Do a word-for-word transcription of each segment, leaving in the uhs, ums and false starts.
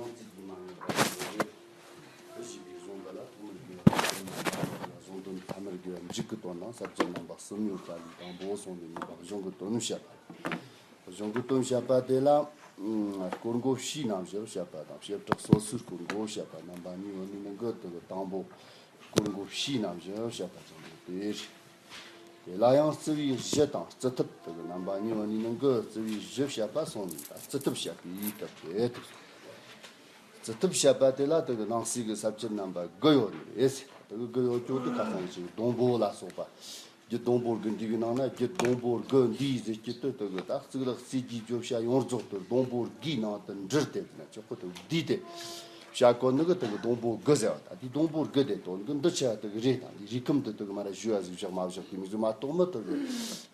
ཡང་ཚིག་གི་མ་ཡིན་པ་ཞིག་རེད། དེ་བཞིན་གྱི་གཞུང་འདི་ལ་ཐོག་མར་དགོས་པ་གཞུང་འདི་ཐ་མར་དགོས་པ་མཇུག་གི་དོན་དང་ས་བཅད་རྣམ་པ་གསུམ་ཡོད་པ་ལས་དང་པོ་སོང་ནས་ནུས་པ་གཞུང་གི་དོན་བཤད་པ། གཞུང་གི་དོན་བཤད་པ་དེ་ལ་ཨ་སྐོར་འགོ་བཞིའི་རྣམ་གཞག་བཤད་པ་དང་བྱེ་བྲག་སོ་སོའི་སྐོར་འགོ་བཤད་པ་རྣམ་པ་གཉིས་ཡོད་ནི་ནང་གི་དེ་གི་དང་པོ་སྐོར་འགོ་བཞིའི་རྣམ་གཞག་བཤད་པ་ཙམ་དེ་རེད། དེ་ལ་ཡང་རྩི་བའི་གཞི་དང་རྩི་ཐབས་དེ་གི་རྣམ་པ་གཉིས་ཡོད་ནི་ནང་གི་རྩི་བའི་གཞི་བཤད་པ་སོང་ནས་རྩི་ཐབས་བཤད་པའི་སྐབས་དེ་ཐུག་སོང་། རྩི་ཐབས་བཤད་པ་དེ་ལ་དེ་གི་ནང་གསེས་ཀྱི་ས་བཅད་རྣམ་པ་དགུ་ཡོད་ནི་རེད། དེ་གི་དགུ་ཡོད་ཀྱོག་དེ་ཁ་སང་ཞིག་སྡོང་པོ་ལ་སོགས་པ། རྒྱུད་སྡོང་པོ་དགུ་འདུས་ཀྱི་ནང་ན་རྒྱུད་སྡོང་པོ་དགུ་འདུས་ཟེར་རྒྱུ་དེ་དེ་གི་ད་གཙུག་ལག་རྩེ་རྒྱུའི་བརྗོད་བྱ་ཡོངས་རྫོགས་དེ་སྡོང་པོ་དགུའི་ནང་དུ་འདྲེས་ཏེ་ན་ཆོག་གོ། དེ་འདུས་ཏེ་བྱ་དགོས་ནི་གི་དེ་གི་སྡོང་པོ་དགུ་ཟེར་བ། ད་དེ་སྡོང་པོ་དགུ་དེ་དོན་གི་འདི་ཆ་དེ་གི་རེད། ད་དེ་རིགས་ཁམས་དེ་དེ་གི་མ་ར་ཞུ་བ་ཟིག་བཞག་མ་བཞག་གི་མི་ཟིག་མ་གཏོགས་མི་དེ་གི་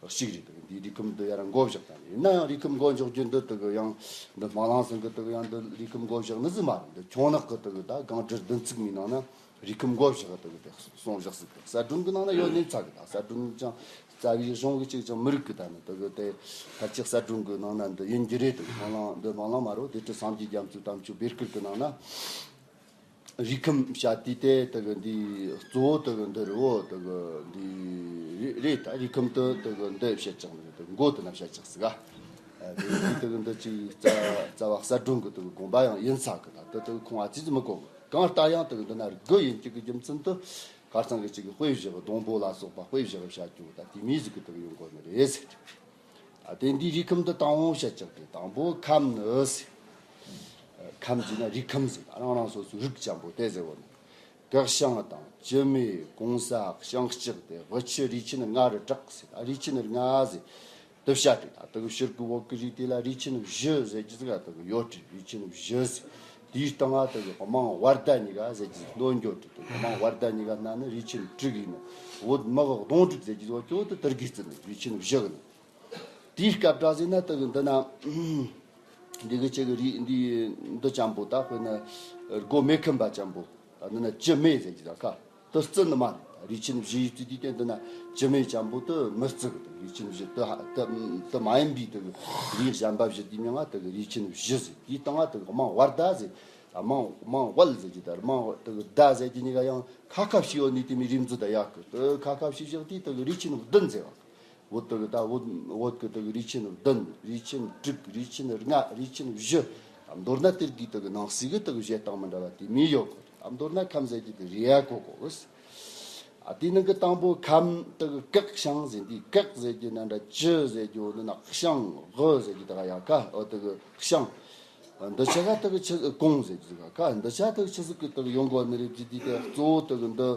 གཅིག་རེད། དེ་གི་འདི་རིགས་ཁམས་དེ་ཡ་ར་མགོ་བཞག་ད་ཡིན་ན་ཡང་རིགས་ཁམས་མགོ་འཇོག་རྒྱུ་འདི་དེ་གི་ཡང་འདི་སྨོན་ལམ་ཟིན་གི་དེ་གི་ཡང་འདི་རིགས་ཁམས་མགོ་བཞག་ནི་ཟིག་མ་རེད། འདི་ཁྱོད་ནག་གི་དེ་གི་ད་གང་འདྲི་བདུན་ཚིགས་མི་ནང་ན། རིགས་ཁམས་མགོ་བཞག་དེ་གི་དེ་གསུངས་བཞག་ཟིག་གི། གསལ་སྒྲོན་གི་ནང་ན་ཡོད་ནི་ཚ་གི། ད་གསལ་སྒྲོན་ཀྱང་རྩ་བའི་གཞུང་གི་ཅིག་ཀྱང་མི་རིག་གི། ད་ནི་དེ་གི་དེ་ཕལ་ཆེར་གསལ་སྒྲོན་གི་ནང་ན་འདི་ཡིན་རྒྱུ་རེད། དེ་གི་སྨོན་ལམ་འདི་སྨོན་ལམ་མ་རོ་དེ་ཁྲི་སངས་རྒྱས་རྒྱ་མཚོའི་དམ་ཆོས་བེར་སྐུར་གི་ནང་ན་རིགས་ཁམས་བཤད་དུས་དེ་དེ་གི་འདི་གཙོ་བོ་དེ་གི་འདི་རེད་བོ། དེ་གི་འདི་རེད། རེད། ད་རིགས་ཁམས་དེ་དེ་གི་འདི་བཤད་ཀྱང་དེ་གི་མགོ་དེ་ན་བཤད་ཀྱང་ཟིག་ག། དེ་གི་འདི་དེ་གི་འདི་ཅིག་རྩ་རྩ་བ་གསལ་སྒྲོན་གི་དེ་གི་དགོངས་པ་ཡང་ཡིན་ས་གི། ད་དེ་དེ་གི་ཁུངས་ཨ་ཙི་ཙི་མི་གོ་གི། གང་ལྟར་ཡང་དེ་གི་འདི་ན་དགུ་ཡིན་གཅིག་གི་རྒྱུ་མཚན་དུ་ཁ་སང་གི་གཅིག་གི་དཔེ་བཞག་སྡོང་པོ་ལ་སོགས་པ་དཔེ་བཞག་བྱ་རྒྱུ་ད་དེ་མི་ཟིག་གི་དེ་གི་ཡོང་དགོས་ནི་རེད་ཟེར། ད་དེ་འདི་རིགས་ཁམས་དེ་དང་པོ་བཤད་ཀྱང་དེ་དང་པོ་ཁམས་ནི་ཟེར། ཁམས་ཟེར་ན་རིགས་ཁམས་ཟེར། རང་རང་སོ་སོའི་རིགས་ཅན་པོ་དེ་ཟེར་བ་ནི། ཀག་ཤང་དང་། གྱི་མེ། གོང་ས། ཤང་ལྕགས་ཏེ་དབུ་ཁྱི་རུས་ཆེན་ལྔ་རུ་གྲགས་ཟེར། ད་རུས་ཆེན་ལྔ་ཟེར། དེ་བཤད་དེ་ད་དེ་གི་ཕྱིར་གི་འོག་གི་རིགས་དེ་ལ་རུས་ཆེན་བཞི་ཟེར་གྱི་ཟིག་ག་དེ་གི་ཡོད་དེ། རུས་ཆེན་བཞི་ཟེར། དེའི་སྟེང་ང་དེ་གི་དམངས་བར་ཟླ་གཉིས་ཀ་ཟེར་གྱི་ཟིག་ནོ་འགྱོ་དེ། དེ་དམངས་བར་ཟླ་གཉིས་ཀ་སྣ་ནི་རུས་ཆེན་དྲུག་ཡིན་ནོ། བོད་མི་གི་གདོང་དྲུག་ཟེར་གྱི་ཟིག་གོ་དེ་དེར་གི་བརྩི་ནི་རུས་ཆེན་བཞི་གི་ནི། དེའི་སྐབས་འདྲ་ཟེར་ན་དེ་གི་འདི་ན། འདི་གི་ཅིག་རི་འདི་འདི་ཅན་པོ་ད་དཔེར་ན་སྒོ་མེ་ཁུམ་པ་ཅན་པོ། ད་འདི་ན་གྱི་མེ་ཟེར་གྱི་ད་ཁ་དེ་བརྩི་ནི་མ་རེད། རུས་ཆེན་བཞི་ཡི་བརྩི་དུས་དེ་འདི་ན་གྱི་མེ་ཅན་པོ་དེ་མི་བརྩི་གི། དེ་རུས་ཆེན་བཞི་དེ་ཧ་དེ་དེ་མ་ཡིན་པའི་དེ་གི་རིགས་གཞན་པ་བཞི་དེའི་མིང་ང་དེ་གི་རུས་ཆེན་བཞི་ཟེར། དེའི་སྟེང་ང་དེ་གི་དམངས་བར་ཟླ་ཟེར། དམངས་དམངས་བལ་ཟེར་གྱི་ད་དམངས་དེ་གི་ཟླ་ཟེར་གྱི་གཉིས་ཀ་ཡང་ཁ་ཁ་བྱས་ཡོད་ནི་དེ་མི་རིགས་འཛུགས་ད་ཡག་གི། དེ་ཁ་ཁ་བྱས་བཞག་དུས་དེ་གི་རུས་ཆེན་བདུན་ཟེར་བ། བོད་དེ་གི་ད་བོད་བོད་གི་དེ་གི་རུས་ཆེན་བདུན། རུས་ཆེན་དྲུག་རུས་ཆེན་ལྔ། རུས་ཆེན་བཞི། ཨ་མདོར་ན་དེར་གི་དེ་གི་ནང་གསེས་གི་དེ་གི་བཞེད་སྟངས་མི་འདྲ་བ་དེ་མི་ཡོད་གོ། ཨ་མདོར་ན་ཁམས་ཟེར་གྱི་དེ་རེད་ཡ་གོ་གོ་གི། ཨ་དེའི་ནང་གི་དང་པོ་ཁམས་དེ་གི་ཀག་ཤང་ཟེར། འདི་ཀག་ཟེར་གྱི་ན་འདྲ་གྱི་ཟེར་གྱི་འོ་ན་ན་ཤང་གི་ཟེར་གྱི་དེ་ག་ཡ་ཀ་འོ་དེ་གི་ཤང་། འདི་ཆ་ག་དེ་གི་ཆི་གོང་ཟེར་གྱི་ཟེར་ག་འདི་ཆ་དེ་གི་ཆི་ཟིག་གི་དེ་གི་ཡོང་གོ་ནི་རེད་ཟེར་དུས་དེ་གཙོ་བོ་དེ་གི་འདི་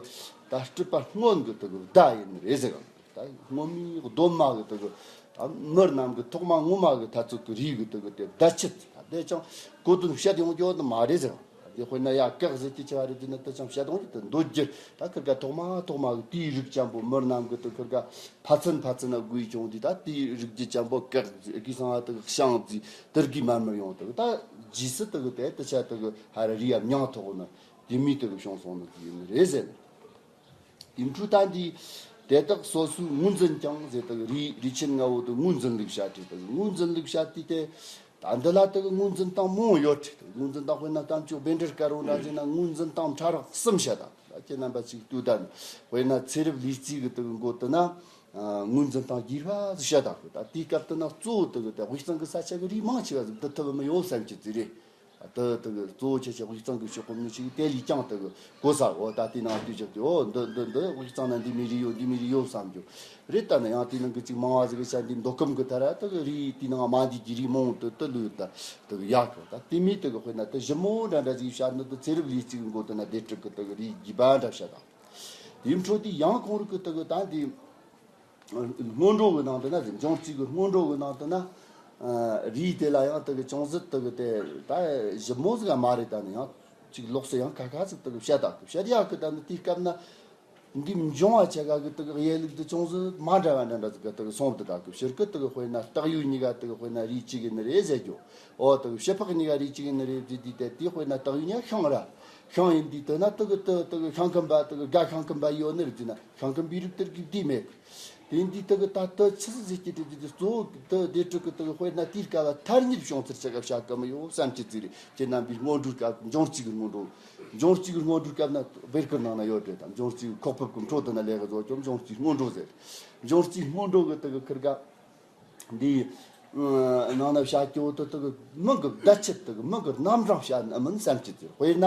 ད་སྤྲུལ་པ་སྔོན་གི་དེ་གི་བརྡ་ཡིན་ནི་རེད་ཟེར་ག་ད་སྔོན་མའི་གདོད་མ་གི་དེ་གི་ད་མི་རྣམས་ཀྱི་ཐོག་མ་སྔོན་མ་གི་ཐ་ཚིག་གི་རིགས་གི་དེ་གི་དེ་བརྡ་ཆད་དེ་ཅང་གོ་དོན་བཤད་ཡོང་རྒྱུ་དེ་མ་རེད་ཟེར། དེ་དཔེར་ན་ཡ་ཀག་ཟེར་གྱི་ཆེ་བ་རེད་དེ་ན་དེ་ཅང་བཤད་ཡོང་རྒྱུ་དེ་མདོ་རྒྱུད་ད་ཁིར་ག་ཐོག་མ་ཐོག་མ་གི་དེའི་རིགས་ཅན་པོ་མི་རྣམས་གི་དེ་ཁིར་ག་ཕ་ཚན་ཕ་ཚན་ན་དགོས་ཀྱང་དེ་ད་དེའི་རིགས་རྒྱུད་ཅན་པོ་ཀག་གི་སང་ང་དེ་གི་ཤང་ཟིག་དེར་གི་མར་མར་ཡོང་དེ་གི་ད་རྗེས་སུ་དེ་གི་དེ་དེ་ཆ་དེ་གི་ཧ་ར་རི་ཡ་མྱང་ཐོག་ན་དེ་མི་དེ་གི་བྱུང་སོང་ནི་དེ་ཡིན་ནི་རེད་ཟེར་ནས། དེ་འཕྲོས་ད་འདི་དེ་དག་སོ་སོའི་ངོས་འཛིན་ཀྱང་ཟེར། དེ་གི་རི་རི་ཆེན་ལྔ་བོ་དེ་ངོས་འཛིན་ལུགས་བྱ་དེ་དེ་གི་ངོས་འཛིན་ལུགས་བྱ་དེ་དེ་ད་འདི་ལ་དེ་གི་ངོས་འཛིན་སྟངས་མང་ཡོད་དེ། དེ་གི་ངོས་འཛིན་སྟངས་དཔེར་ན་གཏམ་ཆོས་བཻ་ཌཱུརྱ་དཀར་པོ་འདྲ་ཟེར་ན་ངོས་འཛིན་སྟངས་ཕྲ་རགས་གསུམ་བཤད་ད། ད་ཁྱེད་རྣམ་པ་ཅིག་ལྟོས་ད་ནི་དཔེར་ན་ཚེ་རབས་ལུས་རྩིས་གི་དེ་གི་མགོ་དེ་ན་ངོས་འཛིན་སྟངས་རྒྱས་པ་ཟིག་བཤད་ད་གི། ད་དེའི་སྐབས་དེ་ན་གཙོ་བོ་དེ་གི་དེ་དབུས་གཙང་གི་ས་ཆ་གི་རིགས་མང་ཆེ་བ་ཟིག་འདི་ཐུབ་མི་ཡོང་བསམ་གྱི་ཙི་རེད། ད་དེ་གི་གཙོ་བོ་ཆེ་ཆེ་དབུས་གཙང་གི་ཕྱོགས་གོམས་ནི་ཞིག་དེ་ལས་ཀྱང་དེ་གི་གོ་ས་འོ་ད་དེ་ནང་དུས་ཞིག་དེ་འོ་འདི་འདི་འདི་དབུས་གཙང་ན་འདི་མི་རིགས་ཡོད་འདི་མི་རིགས་ཡོད་བསམ་རྒྱུ་རེད། ད་ནི་ཡང་དེ་ནང་གི་ཅིག་མང་བ་ཟིག་གི་ཆ་འདི་མདོ་ཁམས་གི་ད་ར་དེ་གི་རིགས་དེ་ནང་མ་འདི་གི་རིགས་མང་དུ་དུ་ལུས་ད་དེ་གི་ཡག་གི། ད་དེ་མི་དེ་གི་དཔེར་ན་དེ་ཞིབ་མོ་འདྲ་འདྲ་ཟིག་བཤད་ནི་དེ་ཚེ་རབས་ལུས་རྩིས་གི་མགོ་དེ་ན་སྡེ་དྲུག་གི་དེ་གི་རིགས་རྒྱས་པ་འདྲ་བཤད་ད། དེ་འཕྲོ་དེ་ཡང་གོང་རིག་གི་དེ་གི་ད་འདི། སྔོན་འགྲོ་གི་ནང་དུ་ན་འབྱུང་རྩིས་ཀྱི་སྔོན་འགྲོ་གི་ནང་དུ་ན། རིགས་དེ་ལ་ཡང་དེ་གི་ཅུང་ཟད་དེ་གི་དེ་ད་ཞིབ་མོ་ཟིག་མ་རེད། ད་ནི་ཡང་ཅིག་ལོགས་སུ་ཡང་ཁ་ཁ་ཟིག་དེ་གི་བཤད་ད་གི་བཤད་ཡག་གི། ད་ནི་དེའི་སྐབས་ན་འདི་འབྱུང་བ་ཆ་ག་གི་དེ་གི་དབྱེ་ལུགས་དེ་ཅུང་ཟད་མ་འདྲ་བ་འདྲ་འདྲ་ཟིག་གི་དེ་གི་སོང་དུ་ད་གི། ཕྱིར་གི་དེ་གི་དཔེར་ན་སྟག་ཡོས་གཉིས་ཀ་དེ་གི་དཔེར་ན་རིགས་གཅིག་ཡིན་ནི་རེད་ཟེར་རྒྱུ། འོ་དེ་གི་ཕྱི་ཕག་གཉིས་ཀ་རིགས་གཅིག་ཡིན་ནི་རེད་ཟེར་དུས་དེ་དེའི་དཔེར་ན་སྟག་ཡོས་གཉིས་ཤིང་ར་ཤིང་ཡིན་དུས་དེ་ན་དེ་གི་དེ་དེ་གི་ཤིང་ཁམས་པ་དེ་གི་སྒ་ཤིང་ཁམས་པ་ཡོད་ནི་རེད་ཟེར་ན་ཤིང་ཁམས་པའི་རིགས་དེར་གི་དེ་མེད་གི། དེ་འདི་དག་གི་ད་ལྟ་ཆི་ཟིག་ཟེར་གྱི་འདྲ། འདི་གཙོ་བོ་དེ་སྡེ་དྲུག་གི་དག་དཔེར་ན་དེའི་སྐབས་ལ་ཐ་སྙད་བྱུང་ཚུལ་ཆ་ག་བཤད་གི་མི་ཡོད་བསམ་གྱི་ཚིག་རེད། ཁྱེད་རྣམ་པའི་སྔོན་འགྲོའི་སྐབས་འབྱུང་རྩིས་ཀྱི་སྔོན་འགྲོ། འབྱུང་རྩིས་ཀྱི་སྔོན་འགྲོའི་སྐབས་ན་བེར་ཀུར་ནང་ན་ཡོད་རེད། ད་འབྱུང་རྩིས་ཀྱི་ཁོག་ཕུབ་ཀྱི་འཕྲོ་དེ་ན་ལས་ཀ་བཟོ་ཀྱང་འབྱུང་རྩིས་སྔོན་འགྲོ་ཟེར། འབྱུང་རྩིས་སྔོན་འགྲོ་གི་དག་གི་ཁིར་ག་འདི་ནང་ན་བཤད་རྒྱུ་དེ་དག་མིང་གི་བརྡ་ཆད་དག་མིང་གི་རྣམ་གྲངས་བཤད་ན་མིན་བསམ་གྱི་ཚུལ། དཔེར་ན་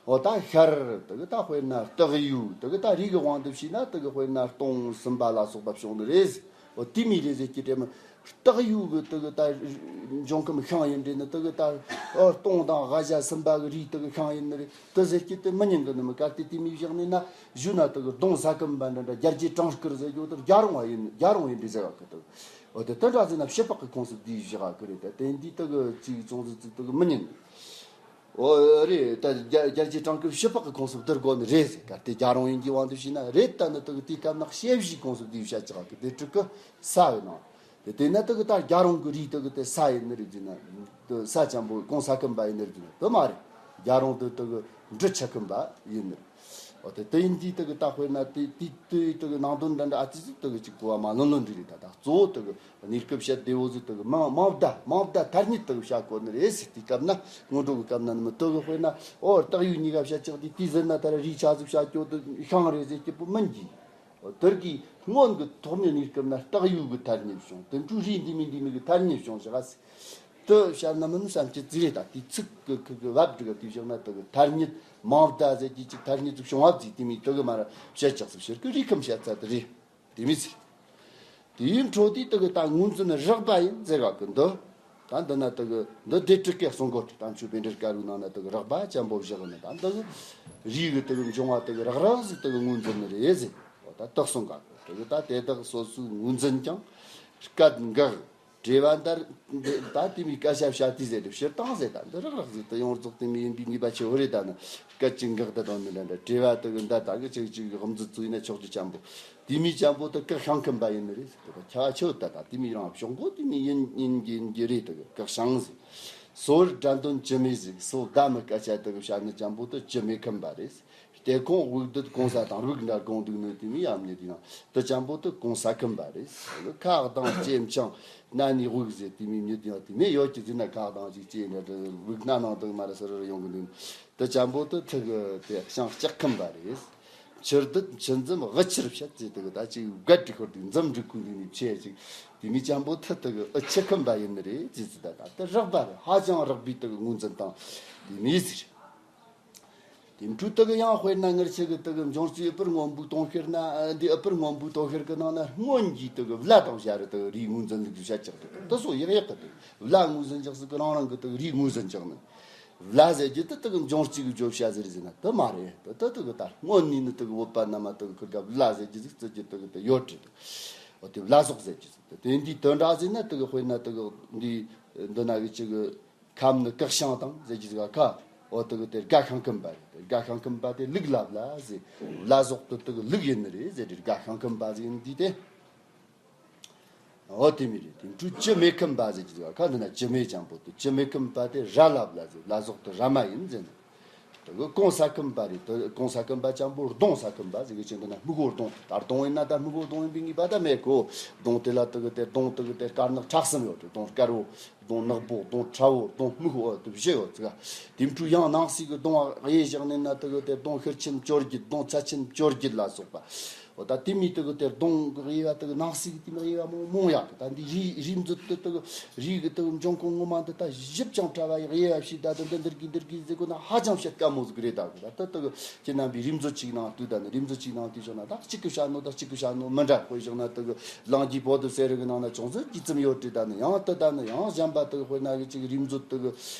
འོ་ད་ཤར་དག་ད་དཔེར་ན་སྟག་ཡོས་དག་ད་རིགས་ཀྱི་དབང་དུ་བྱས་ན་དག་དཔེར་ན་སྟོང་སུམ་པ་ལ་སོགས་པ་བྱུང་ནི་རེད། འོ་དེ་མི་རེད་ཟེར་གྱི་དེ་མི་སྟག་ཡོས་གི་དག་ད་འབྱུང་ཁམས་ཤིང་ཡིན་རེད་ནི། དག་ད་འོ་སྟོང་དང་དབའ་ཞྭ་སུམ་པ་གི་རིགས་དག་ཤིང་ཡིན་ནི་རེད། དེ་ཟེར་གྱི་དེ་མི་ཉན་གི་ནི་མི། གལ་ཏེ་དེ་མི་བཞག་ནི་ན་གཞུག་ན་དག་གདོང་ས་ཁམས་པ་འདྲ་འདྲ་རྒྱ་རྗེ་གྲང་དཀར་ཟེར་རྒྱུ་དེ་རྒྱ་རོང་བ་ཡིན། རྒྱ་རོང་ཡིན་འདྲ་ཟེར་བ་གི་དག་འོ་དེ་དེ་འདྲ་ཟེར་ན་ཕྱི་པགས་ཀྱི་ཁོངས་སུ་བསྡུས་བཞག་གི་རེད། ད་དེ་འདི་དག་གི་ཅིག་ཅུང་ཟད་ཅིག་དག་མི་ཉན། འོ་རེད། ད་རྒྱ་རྒྱ་རྗེ་གྲང་དཀར་ཕྱི་པགས་ཀྱི་ཁོངས་སུ་བསྡུ་དགོས་ནི་རེད་ཟེར། གལ་ཏེ་རྒྱ་རོང་ཡིན་གྱི་དབང་དུ་བྱས་ན་རེད། ད་ནི་དག་དེའི་སྐབས་ན་ཤེས་བཞིའི་ཁོངས་སུ་བསྡུས་བཞག་ཅིག་གི་སྡེ་དྲུག་གི་ས་ཡིན་ནོ། དེ་དེ་ན་དག་ད་རྒྱ་རོང་གི་རིགས་དག་དེ་ས་ཡིན་ནི་རེད་ཟེར་ན། དེ་ས་ཅན་པོ་གོང་ས་ཁམས་པ་ཡིན་ནི་རེད་ཟེར་ན་དེ་མ་རེད། རྒྱ་རོང་དེ་དག་འབྲི་ཆུ་ཁམས་པ་ཡིན་ནི་རེད། འོ་དེ་དེ་ཡིན་དུས་དག་ད་དཔེར་ན་དེ་དེ་དེ་དག་ནང་དོན་འདྲ་འདྲ་ཨ་ཙི་ཙི་དག་ཅིག་གོ་བ་མ་ལོན་ལོན་འདི་རེད། ད་ད་གཙོ་བོ་དག་གནས་སྐབས་བཤད་བདེ་བོ་ཟིག་དག་མིང་མིང་བརྡ་མིང་བརྡ་ཐ་སྙད་དག་བཤད་དགོས་ནི་རེད་ཟེར། དེའི་སྐབས་ན་སྔོན་འགྲོ་གི་སྐབས་ན་ནི་མི་དག་དཔེར་ན་འོ་སྟག་ཡོས་གཉིས་ཀ་བཤད་ཅིག་དེ་དེ་ཟེར་ན་ད་ར་རིགས་ཆ་ཟིག་བཤད་རྒྱུ་དེ་ཤིང་རེད་ཟེར་གྱི་པོ་མིན་གྱི། འོ་དེར་གི་སྔོན་གྱི་ཐོག་མའི་གནས་སྐབས་ན་སྟག་ཡོས་གི་ཐ་སྙད་བྱུང་། དེ་འཕྲོ་རིགས་འདི་མི་འདི་མི་གི་ཐ་སྙད་བྱུང་བཞག་ཟེར། དེ་བཤད་ན་མིན་བསམ་གྱི་ཚིག་རེད། ད་དེ་ཚིག་གི་ཁུ་གི་བབ་འགྲིག་གི་དེ་བཞག་ན་དེ་གི་ཐ་སྙད་མིང་བརྡ་ཟེར་གྱི་ཅིག་ཐ་སྙད་ཅིག་བྱུང་བ་ཟིག་དེ་མི་དེ་གི་མ་ར་བཤད་ཅག་ཟིག་ཕྱིར་གི་རིགས་ཁམས་བཤད་ཚར་དེ་རེད། དེ་མི་ཚིག་དེའི་འཕྲོ་དེ་དེ་གི་ད་ངོས་འཛིན་རགས་པ་ཡིན་ཟེར་བ་གི་འདི། ད་འདི་ན་དེ་གི་འདི་སྡེ་དྲུག་གི་གསུང་གོ་དང་ཆོས་པཎ་གྲུབ་དཀར་པོའི་ནང་ན་དེ་གི་རགས་པ་ཅན་པོ་བཞག་ནི། ད་འདི་གི་རིགས་གི་དེ་གི་འབྱུང་བ་དེ་གི་རགས་རགས་ཟིག་དེ་གི་ངོས་འཛིན་ནི་རེད་ཟེར། འོ་ད་དེ་གསུང་ག་དེ་གི་ད་དེ་དག་སོ་སོའི་ངོས་འཛིན་ཀྱང་སྐད་འགག་འགྲེལ་བ་འདར་འདི་ད་དེ་མི་སྐད་ཆ་བཤད་དུས་ཟེར་དེ་སྤྱིར་བཏང་ཟེར། ད་འདི་རགས་རགས་ཟིག་དེ་ཡོངས་རྫོགས་དེ་མི་ཡིན་པའི་ངེས་པ་ཆེ་བོ་རེད། ད་ནི་སྐད་ཅིག་འགག་ད་དང་ནི་འདྲ་འདྲ་འགྲེལ་བ་དེ་གི་འདི་ད་གི་ཅིག་ཅིག་གི་དབུ་མཛད་ཚོ་ཡིན་ན་ཆོག་རྒྱུ་ཅན་པོ། དེ་མི་ཅན་པོ་དེ་སྐད་ཤིང་ཁམས་པ་ཡིན་ནི་རེད་ཟེར། དེ་ཁྱ་ཆོ་ད་ད་དེ་མི་རང་གཞུང་པོ་དེ་མི་ཡིན་ཡིན་གྱི་ཡིན་གྱི་རེད། དེ་གི་སྐད་ཤིང་ཟེར། སོ་བར་དགྲ་འདོན་ཅི་མེད་ཟེར། སོ་བདག་མི་སྐད་ཆ་དེ་གི་བཤད་ནི་ཅན་པོ་དེ་ཅི་མེད་ཁམས་པ་རེད། དེ་ཁོང་དབུགས་འདི་གོང་ས་དང་དབུགས་འདྲ་གོང་འདུག་ནི་དེ་མི་ཡང་མྱི་དེ་ཡང་དེ་ཅན་པོ་དེ་གོང་ས་ཁམས་པ་རེད། ཁ་གདངས་ལྕེ་འཕྱང་སྣ་ནས་དབུགས་ཟེར་དེ་མི་མྱི་དེ་ཡང་དེ་མི་ཡོད་ཀྱི་ཟེར་ན་ཁ་གདངས་ཅིག་ལྕེ་འདྲ་དེ་དབུགས་སྣ་ནང་དུ་མ་ར་སུ་ར་ཡོང་གི་འདུག་དེ་ཅན་པོ་དེ་ཐུག་གི་དེ་ཤིང་ལྕགས་ཁམས་པ་རེད། ཆུ་འདི་ཆུ་འཛིན་དབུ་ཆུར་བཤད་ཟེར། དེ་གི་ད་ཅིག་སྒལ་དྲི་ཁོར་དུ་འཛུམ་འགྲིག་ཁུང་དུ་ནི་ཆེ་ཅིག་དེ་མི་ཅན་པོ་དེ་དེ་གི་དབུ་ཆུ་ཁམས་པ་ཡིན་ནི་རེད་ཟེར་ཟེར། ད་ད་དེ་རགས་པ་རེད། ཧ་ཅང་རགས་པའི་དེ་གི་ངོས་འཛིན་དང་དེ་མི་ཟེར། དེ་འཕྲོ་དག་ཡང་དཔེར་ན་ངར་ཆེ་གི་དག་འབྱུང་རྩིས་ཨུ་པུར་སྔོན་པོའི་དུང་ཤེར་ན། འདི་ཨུ་པུར་སྔོན་པོའི་དུང་ཤེར་གི་ནང་ན་སྔོན་གྱི་དག་བླ་དང་བྱ་རི་དག་རིགས་ངོས་འཛིན་ལུགས་བྱ་ཆགས་དག་དེ་སོ་ཡག་ཡག་གི་དག་བླ་ངོས་འཛིན་ཆགས་སུ་གི་རང་རང་གི་དག་རིགས་ངོས་འཛིན་ཆགས་ནི། བླ་ཟེར་རྒྱུ་དེ་དག་འབྱུང་རྩིས་གི་བརྗོད་བྱ་ཟེར་ཟེར་ན་དེ་མ་རེད། དེ་དེ་དག་ད་སྔོན་ནས་ནི་དག་བོད་པ་རྣམས་དག་ཁུར་ག་བླ་ཟེར་རྒྱུ་ཟིག་བརྩི་རྒྱུ་དག་དེ་ཡོད་རེད། དེ་བླ་ཟོག་ཟེར་རྒྱུ་ཟིག་དེ་འདི་དོན་འདྲ་ཟེར་ན་དག་དཔེར་ན་དག་འདི་འདི་ན་གི་ཅིག་གི་ཁམས་ནི་སྐད་ཤིང་དང་ཟེར་གྱི་ཟིག་ག་ཁ། འོ་དེ་གི་དེ་སྒ་ཤིང་ཁམས་པ་རེད། དེ་སྒ་ཤིང་ཁམས་པ་དེ་ལུག་ལ་བླ་ཟེར། བླ་ཟོག་དེ་དེ་གི་ལུག་ཡིན་ནི་རེད་ཟེར། དེ་སྒ་ཤིང་ཁམས་པ་ཟེར་ཡིན་དུས་དེ། འོ་དེ་མི་རེད། དེ་འཕྲོ་ཅི་མེད་ཁམས་པ་ཟེར་གྱི་ཟིག་ག་ཁ། འདི་ན་ཅི་མེད་ཅན་པོ་དེ་ཅི་མེད་ཁམས་པ་དེ་ར་ལ་བླ་ཟེར། བླ་ཟོག་དེ་ར་མ་ཡིན་ཟེར་ནི། དེ་གི་གོང་ས་ཁམས་པ་རེད། དེ་གོང་ས་ཁམས་པ་ཅན་པོ་གདོང་ས་ཁམས་པ་ཟེར་གི་ཅན་དེ་ན་སྨུག་པོ་གདོང་། ད་གདོང་ཡིན་ན་ད་སྨུག་པོ་གདོང་ཡིན་པའི་ངེས་པ་ད་མེད་གོ། གདོང་དེ་ལ་དེ་གི་དེ་གདོང་དེ་གི་དེ་དཀར་ནག་ཁྲག་གསུམ་ཡོད་རེད། གདོང་དཀར་བོ། གདོང་ནག་པོ། གདོང་ཁྲ་བོ། གདོང་སྨུག་པོ་དེ་བཞི་ཡོད་ཚིག་དེ་འཕྲོ་ཡང་ནང་གསེས་ཀྱི་གདོང་དབྱེ་བཞག་ནས་ན་དེ་གི་དེ་གདོང་ཤེར་ཕྱིན་བཅོ་བརྒྱད། གདོང་ཚད་ཕྱིན་བཅོ་བརྒྱད་ལ་སོགས་པ། འོ་ད་དེ་མི་དེ་གི་དེ་གདོང་གི་དབྱེ་བ་དེ་གི་ནང་གསེས་ཀྱི་དེ་མི་དབྱེ་བ་མང་མང་ཡག་གི། ད་འདི་རིགས་རིགས་མཛོད་དེ་དེ་གི་རིགས་ཀྱི་དེ་གི་འབྱུང་ཁུངས་ངོ་མ་འདི་ད་ཞིབ་ཅིང་ཕྲ་བ་ཡག་དབྱེ་བ་ཕྱེ་ད་དེ་འདི་འདིར་གི་འདིར་གི་ཟེར་གོ་ན་ཧ་ཅང་བཤད་དཀའ་མོ་ཟིག་རེད། ད་གི་ད་དེ་གི་ཁྱེད་རྣམ་པས་རིགས་མཛོད་ཅིག་ནང་བལྟས་ད་ནི་རིགས་མཛོད་ཅིག་ནང་བལྟས་བཞག་ན་ད་གཅིག་གི་བཤད་ནོ་ད་གཅིག་གི་བཤད་ནོ་མི་འདྲ། དཔེ་བཞག་ན་དེ་གི་ལང་རྒྱའི་པོ་ཏི་ཟེར་རིགས་ནང་ན་ཅུང་ཟད་ཇི་ཙམ་ཡོད་དྲི་ད་ནི་ཡང་དེ་ད་ནི་ཡང་གཞན་པ་དེ་གི་དཔེར་ན་གི་ཅིག་རིགས་མཛོད་དེ་གི་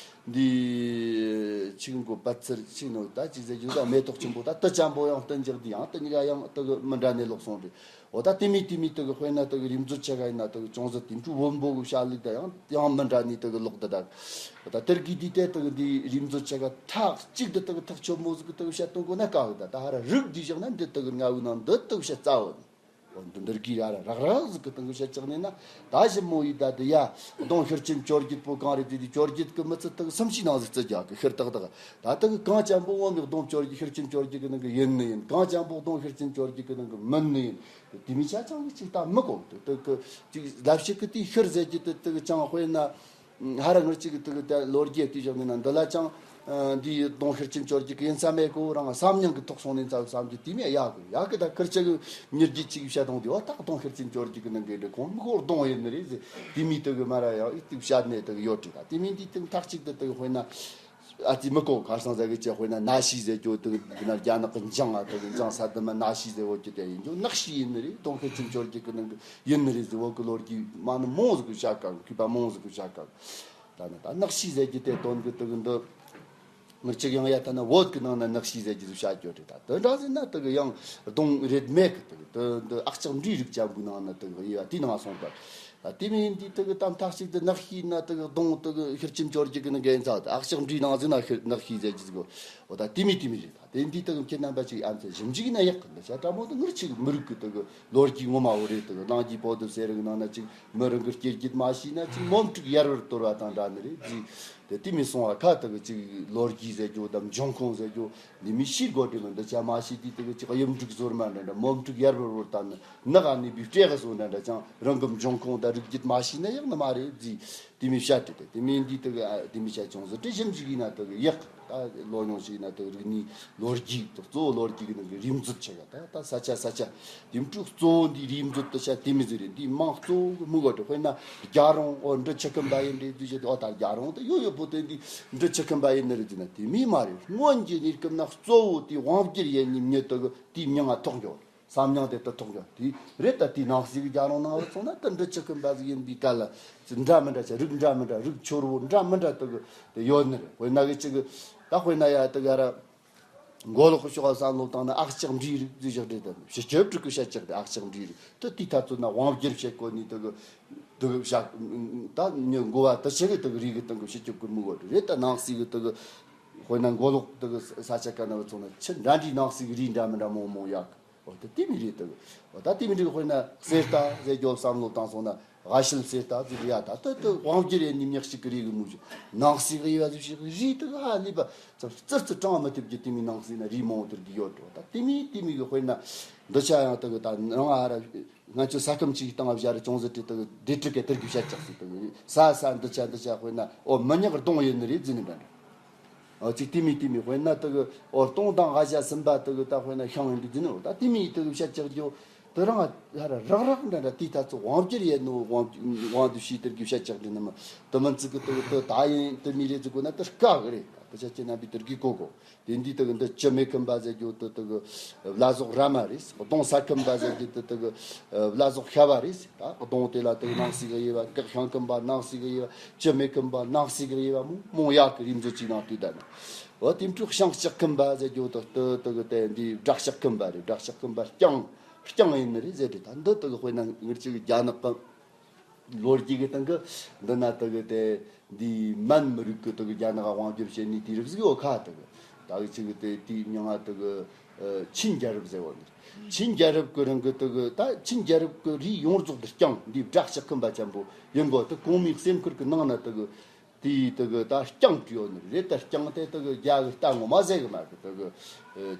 འདི་ཆིག་མགོ་པད་ཚལ་ཆིག་ནོ་ད་ཅིག་ཟེར་རྒྱུ་ད་མེ་ཏོག་ཆེན་པོ་ད་དེ་ཅན་པོ་ཡང་བསྟན་འཇགས་འདི་ཡང་དེ་གཉིས་ཀ་ཡང་དེ་གི་མི་འདྲ་ནས་ལོག་སོང་རེད། འོ་ད་དེ་མི་དེ་མི་དེ་གི་དཔེར་ན་དེ་གི་རིགས་མཛོད་ཆ་ག་ཡིན་ན་དེ་གི་ཅུང་ཟད་དེ་འཕྲོ་བོན་པོ་གི་བཤད་ལུགས་ད་ཡང་ཡང་མི་འདྲ་ནས་དེ་གི་ལོག་ད་ད། འོ་ད་དེར་གི་དུས་དེ་དེ་གི་འདི་རིགས་མཛོད་ཆ་ག་ཐག་གཅིག་ཏུ་དེ་གི་ཐག་ཆོད་མོ་ཟིག་གི་དེ་གི་བཤད་སྟོན་དགོས་ན་དཀའ་གི། ད་ད་ཧ་ར་རིགས་འདི་བཞག་ན་འདི་དེ་གི་ལྔ་བོའི་ནང་འདི་དེ་གི་བཤད་རྩ་བོ་ནི། འདི་འདིར་གི་ར་ར་རག་རག་ཟིག་གི་སྟེང་གི་བཤད་ཅག་ནས་ན། ད་ཞིབ་མོ་ཡིས་ད་དེ་ཡ། གདོང་ཤེར་ཕྱིན་བཅོ་བརྒྱད་པོ་གང་རེད་དེ། དེ་བཅོ་བརྒྱད་གི་མི་ཚེ་དག་སུམ་ཅུའི་ནང་ཟིག་བརྩི་རྒྱག་གི་ཤེར་ཏག་ཏག་ད་དག་གང་ཅན་པོ་ངོ་མའི་གདོང་བཅོ་བརྒྱད་ཤེར་ཕྱིན་བཅོ་བརྒྱད་གི་ནང་གི་ཡིན་ནི་ཡིན། གང་ཅན་པོ་གདོང་ཤེར་ཕྱིན་བཅོ་བརྒྱད་གི་ནང་གི་མིན་ནི་ཡིན། དེ་མི་ཆ་ཅང་གི་ཅིག་ད་མི་གོ་དེ་དག་གི་ཅིག་ལབ་ཤེར་གི་དེ་ཤེར་ཟེར་གྱི་དེ་དག་ཅང་དཔེར་ན། ཧ་ར་ངར་གཅིག་གི་དུ་གི་ད་ལོ་རྒྱུས་དུས་བཞག་ནས་ན་འདི་ལ་ཅང་། འདི་གདོང་ཤེར་ཕྱིན་བཅོ་བརྒྱད་གི་ཡིན་ས་མེད་གོ། རང་བསམ་མྱོང་གི་ཐོག་སོང་ནས་ཚ་བསམ་རྒྱུ་དེ་མི་ཡག་གི་ཡག་གི་ད་ཁིར་ཆ་གི་མྱུར་རྒྱུ་ཅིག་བཤད་དང་དེ་འོ་ད་གདོང་ཤེར་ཕྱིན་བཅོ་བརྒྱད་གི་ནང་གི་འདྲ་ཁོང་མི་གོ་གདོང་ཡིན་ནི་རེད་ཟེར། དེ་མི་དུ་གི་མ་ར་ཡང་ཨི་དུ་བཤད་ནས་དུ་གི་ཡོད་དྲི་ད་དེ་མི་འདི་དུ་ཐག་ཅིག་དུ་དུ་གི་དཔེར་ན། ཨ་ཙི་མི་གོ་ཁར་སང་ཟ་གི་ཅེ་དཔེར་ན་ན་ཤི་ཟེར་རྒྱུ་དུ་གི་ན་རྒྱ་ནག་གི་འཇང་ཨ་དུ་གི་འཇང་ས་དུ་མ་ན་ཤི་ཟེར་འོ་ཀྱི་དེ་ཡིན་རྒྱུ་ནག་ཤི་ཡིན་ནི་རེད། གདོང་ཤེར་ཕྱིན་བཅོ་བརྒྱད་གི་ནང་གི་ཡིན་ནི་རེད་ཟེར། འོ་གི་ལོ་རྒྱུས་མ་ནི་མོང་ཟིག་གི་བཤད་ག་གི་པ་མོང་ཟིག་གི་བཤད་ག་གི་ད་ནི་ད་ནག་ཤི་ཟེར་གྱི་དེ་དོན་གི་དུ་གི་འདི། ངར་ཅིག་ཡང་ཡ་ད་ནི་བོད་གི་ནང་ན་ནག་ཤི་ཟེར་གྱི་ཟིག་བཤད་རྒྱུ་རེད། ད་དུ་འདྲ་ཟེར་ན་དུ་གི་ཡང་གདོང་རེད་མེད་གི་དུ་གི་དུ་འདི་ཨག་ཅག་འབྲུའི་རིགས་ཅན་པོའི་ནང་ན་དུ་གི་ཡ་དེའི་ནང་སོང་པར། ད་དེ་མིན་འདི་དུ་གི་དམ་ཐག་ཅིག་དུ་ནག་ཤི་ན་དུ་གི་གདོང་དུ་གི་ཤེར་ཕྱིན་བཅོ་བརྒྱད་གི་ནི་འགན་ཚ་དུ་ཨག་ཅག་འབྲུའི་ནང་ཟིག་ན་ཤེར་ནག་ཤི་ཟེར་གྱི་ཟིག་གོ། འོ་ད་དེ་མིན་དེ་མིན་རེད། དེ་འདི་དག་ཁྱེད་རྣམ་པ་ཅིག་ཨ་མཚན་ཞིབ་འཇུག་ན་ཡག་གི་འདི་ཆ་དྲ་མོ་དུ་ངར་ཅིག་མི་རིགས་ཀྱི་དུ་གི་ལོ་རྒྱུས་ངོ་མ་བོ་རེད། དུ་གི་ནང་གི་པོ་དུ་ཟེར་རིགས་ནང་ན་ཅིག་མི་རིགས་ཀྱི་སྐྱེ་རྒྱུད་མ་ཤེས་ན་ཅིག་མོམ་ཕྲུག་ཡར་བར་དོར་བ་དང་འདྲ་ནི་རེད་ཟིག་དེ་དེ་མི་སོང་བ་ཁ་དུ་གི་ཅིག་ལོ་རྒྱུས་ཟེར་རྒྱུ་དམ་འབྱུང་ཁུངས་ཟེར་རྒྱུ་འདི་མི་ཤེས་དགོས་དྲི་མི་འདི་ཆ་མ་ཤེས་དུས་དུ་གི་ཅིག་གཡུ་འབྲུག་ཟོར་མ་འདྲ་འདྲ་མོམ་ཕྲུག་ཡར་བར་བོར་ད་ནི་ནག་ཨ་ནི་བི་སྤྲེག་གི་སོ་འདྲ་འདྲ་ཅང་རང་གི་འབྱུང་ཁུངས་དང་རིགས་རྒྱུད་མ་ཤེས་ན་ཡག་ནི་མ་རེད་ཟིག་དེ་མི་བཤད་དེ་དེ་དེ་མི་འདི་དུ་གི་ཨ་དེ་མི་བཤད་ཅུང་ཟད་དེ་ཞིབ་འཇུག་ཡིན་ན་དུ་གི་ཡག་ད་ལོ་ཉུང་ཞིག་ཡིན་ན་དུ་རིག་གནས་ལོ་རྒྱུས་དུ་གཙོ་བོ་ལོ་རྒྱུས་ཀྱི་ནང་གི་རིག་མཛོད་ཆེ་ག་ད་ད་ས་ཆ་ས་ཆ་དེ་འཕྲུག་གཙོ་བོ་འདི་རིག་མཛོད་དུ་བཤད་དེ་མི་ཟེར་རེད། འདི་མང་གཙོ་བོ་གི་མི་གོ་དྲི་དཔེར་ན་རྒྱལ་རོང་ཨོ་འདྲི་ཆུ་ཁམས་པ་ཡིན་རེད་དུ་བཤད་དེ་ཨོ་ད་རྒྱལ་རོང་དུ་ཡོད་ཡོད་པོ་དེ་འདི་འདྲི་ཆུ་ཁམས་པ་ཡིན་ནི་རེད་ཟེར་ན་དེ་མི་མ་རེད། སྔོན་གྱི་གནས་སྐབས་ན་གཙོ་བོ་དེ་དབང་བསྒྱུར་ཡེད་ནི་མྱི་དུ་གི་དེའི་མྱིང་ང་ཐོགས་འགྱོ། བསམ་མྱོང་དེ་ལྟར་ཐོག་ཀྱང་དེ་རེད། ད་དེའི་ནང་གསེས་ཀྱི་རྒྱལ་རོང་ནང་བུད་སོང་ན་ད་འདྲི་ཆུ་ཁམས་པ་ཟིག་ཡིན་པའི་སྐད་ལ་ཅི་འདྲ་མི་འདྲ་ཆ་རིགས་འདྲ་མི་འདྲ་རིགས་འཆོར་བོ་འདྲ་མི་འདྲ་དུ་གི་དེ་ཡོད་ནི་རེད། དཔེར་ན་གི་ཅི་གི་ད་དཔེར་ན་ཡ་དུ་ག་ར་མགོ་ལོག་གི་ཕྱོགས་བསམ་བློ་བཏང་ན་ཨག་ཅག་འབྲིའི་རིགས་དུ་བཞག་རེད། དམ་ཕྱི་སྐྱོབ་ཕྲུག་གི་བཤད་ཅག་དེ་ཨག་ཅག་འབྲིའི་རིགས་དུ་དེའི་ཐ་ཚོད་ན་དབང་བསྒྱུར་བྱེད་དགོས་ནི་དུ་གི་དུ་གི་བཞག་ད་ཉི་མགོ་བ་དུ་ཆེ་གི་དུ་གི་རིགས་གི་སྟེང་གི་ཕྱི་སྐྱོབ་གི་མི་དགོས་རེད། ད་ནང་གསེས་གི་དུ་གི་དཔེར་ན་མགོ་ལོག་དུ་གི་ས་ཆ་ག་ན་བུད་སོང་ན་ཆི་འདྲ་འདྲའི་ནང་གསེས་གི་རིགས་འདྲ་མི་འདྲ་མང་མང་ཡག་འོ་ད་དེ་མི་རེད་དུ། འོ་ད་དེ་མི་རིགས་དཔེར་ན་གསེར་རྟ་ཟེར་རྒྱོབ་བསམ་བློ་བཏང་སོང་ན་དབའ་ཤུལ་གསེར་རྟ་ཟེར་ཡ་ད་ད་དུ་དབང་བསྒྱུར་ཡེད་ནི་མྱི་གཅིག་གི་རིགས་གི་མུ་བཞི་ནང་གསེས་གི་དབྱེ་བ་ཟེར་ཞིག་རིགས་དུ་ཧ་ལས་པ་ཙམ་ཙིར་ཙི་གྲངས་མི་ཐུབ་རྒྱུ་དེ་མི་ནང་གསེས་ན་རིགས་མང་བོ་དེར་གི་ཡོད་འགྲོ། ད་དེ་མི་དེ་མི་གི་དཔེར་ན་འདི་ཆ་ཡང་དུ་གི་ད་རང་ཨ་ར་ང་ཚོ་ས་ཁམས་གཅིག་བཏང་བ་བཞག་རེ་ཅུང་ཟད་དེ་དུ་གི་སྡེ་ཁྲི་གི་དེར་གི་བཤད་ཅག་ཟེར་དུ་གི་ས་ས་འདི་ཆ་འདི་ཆ་དཔེར་ན་ཨོ་མི་ཉག་གདོང་ཡོད་ནི་རེད་ཟེར་ནི་འདྲ་འདྲ། ཨོ་ཅིག་དེ་མི་དེ་མི་དཔེར་ན་དུ་གི་ཨོ་སྟོང་དང་ཨ་ཞ་སུམ་པ་དུ་གི་ད་དཔེར་ན་ཤང་ཡིན་དུ་དེ་ནི་ཨོ་ད་དེ་མི་དུ་གི་བཤད་ཅག་རྒྱོ་དུ་རང་ཧ་ར་རག་རག་འདྲ་འདྲ་དེ་ད་ཚོ་དབང་བསྒྱུར་ཡེད་ནོ་དབང་དབང་དུ་ཤེས་དུ་གི་བཤད་ཅག་དེ་ནི་མི་དུ་མི་ཚིག་གི་དུ་གི་དུ་ད་ཡིན་དུ་མི་རེད་ཟེར་གོ་ན་དུ་དཀའ་གི་རེད། ད་དུ་ཆ་ཅི་ན་བི་དུ་གི་གོ་གོ་དེ་འདི་དུ་གི་འདི་ཅི་མེ་ཁམས་པ་ཟེར་རྒྱོ་དུ་དུ་གི་བླ་ཟོག་ར་མ་རེད། གདོང་ས་ཁམས་པ་ཟེར་གྱི་དུ་དུ་གི་བླ་ཟོག་ཤ་བ་རེད། ད་གདོང་དེ་ལ་དུ་ནང་གསེས་གི་དབྱེ་བ་གི་ཤང་ཁམས་པ་ནང་གསེས་གི་དབྱེ་བ་ཅི་མེ་ཁམས་པ་ནང་གསེས་གི་དབྱེ་བ་མོ་མོ་ཡག་གི་རིམ་བཟོ་ཅིག་ནང་དུས་ད་ནི་འོ་དེ་འཕྲུག་ཤང་ལྕགས་ཁམས་པ་ཟེར་རྒྱོ་དུ་དུ་དུ་གི་དེ་འདི་བྲག་ལྕགས་ཁམས་པ་རེད། བྲག་ལྕགས་ཁམས་པ་རྐྱང་རྐྱང་ཡིན་ནི་རེད་ཟེར་དེ་ད་འདི་དུ་གི་དཔེར་ན་ངར་ཅིག་གི་རྒྱ་ནག་གི་ལོ་རྒྱུས་ཀྱི་སྟེང་གི་འདི་ན་དུ་གི་དེ་འདི་མན་མི་རིགས་ཀྱི་དུ་གི་རྒྱ་ནག་དབང་སྒྱུར་བྱེད་ནི་དེ་རིགས་ཟིག་ཡོད་ཁ། དུ་གི་ད་གི་ཅིག་གི་དེ་དེའི་མྱིང་ང་དུ་གི་ཆིན་རྒྱལ་རབས་ཟེར་བ་ནི། ཆིན་རྒྱལ་རབས་ཀྱི་རིང་གི་དུ་གི་ད་ཆིན་རྒྱལ་རབས་ཀྱི་རིགས་ཡོངས་རྫོགས་དུ་རྐྱང་འདི་བྲག་ལྕགས་ཁམས་པ་ཆེན་པོ་ཡིན་གོ། དུ་གོང་མའི་སེམས་ཁུར་གྱི་ནང་ན་དུ་གི་དེའི་དུ་གི་ད་རྐྱང་བྲིས་ཡོད་ནི་རེད། ད་རྐྱང་དེ་དུ་གི་རྒྱ་གི་རྟ་ངོ་མ་ཟེར་གི་མ་གི་དུ་གི་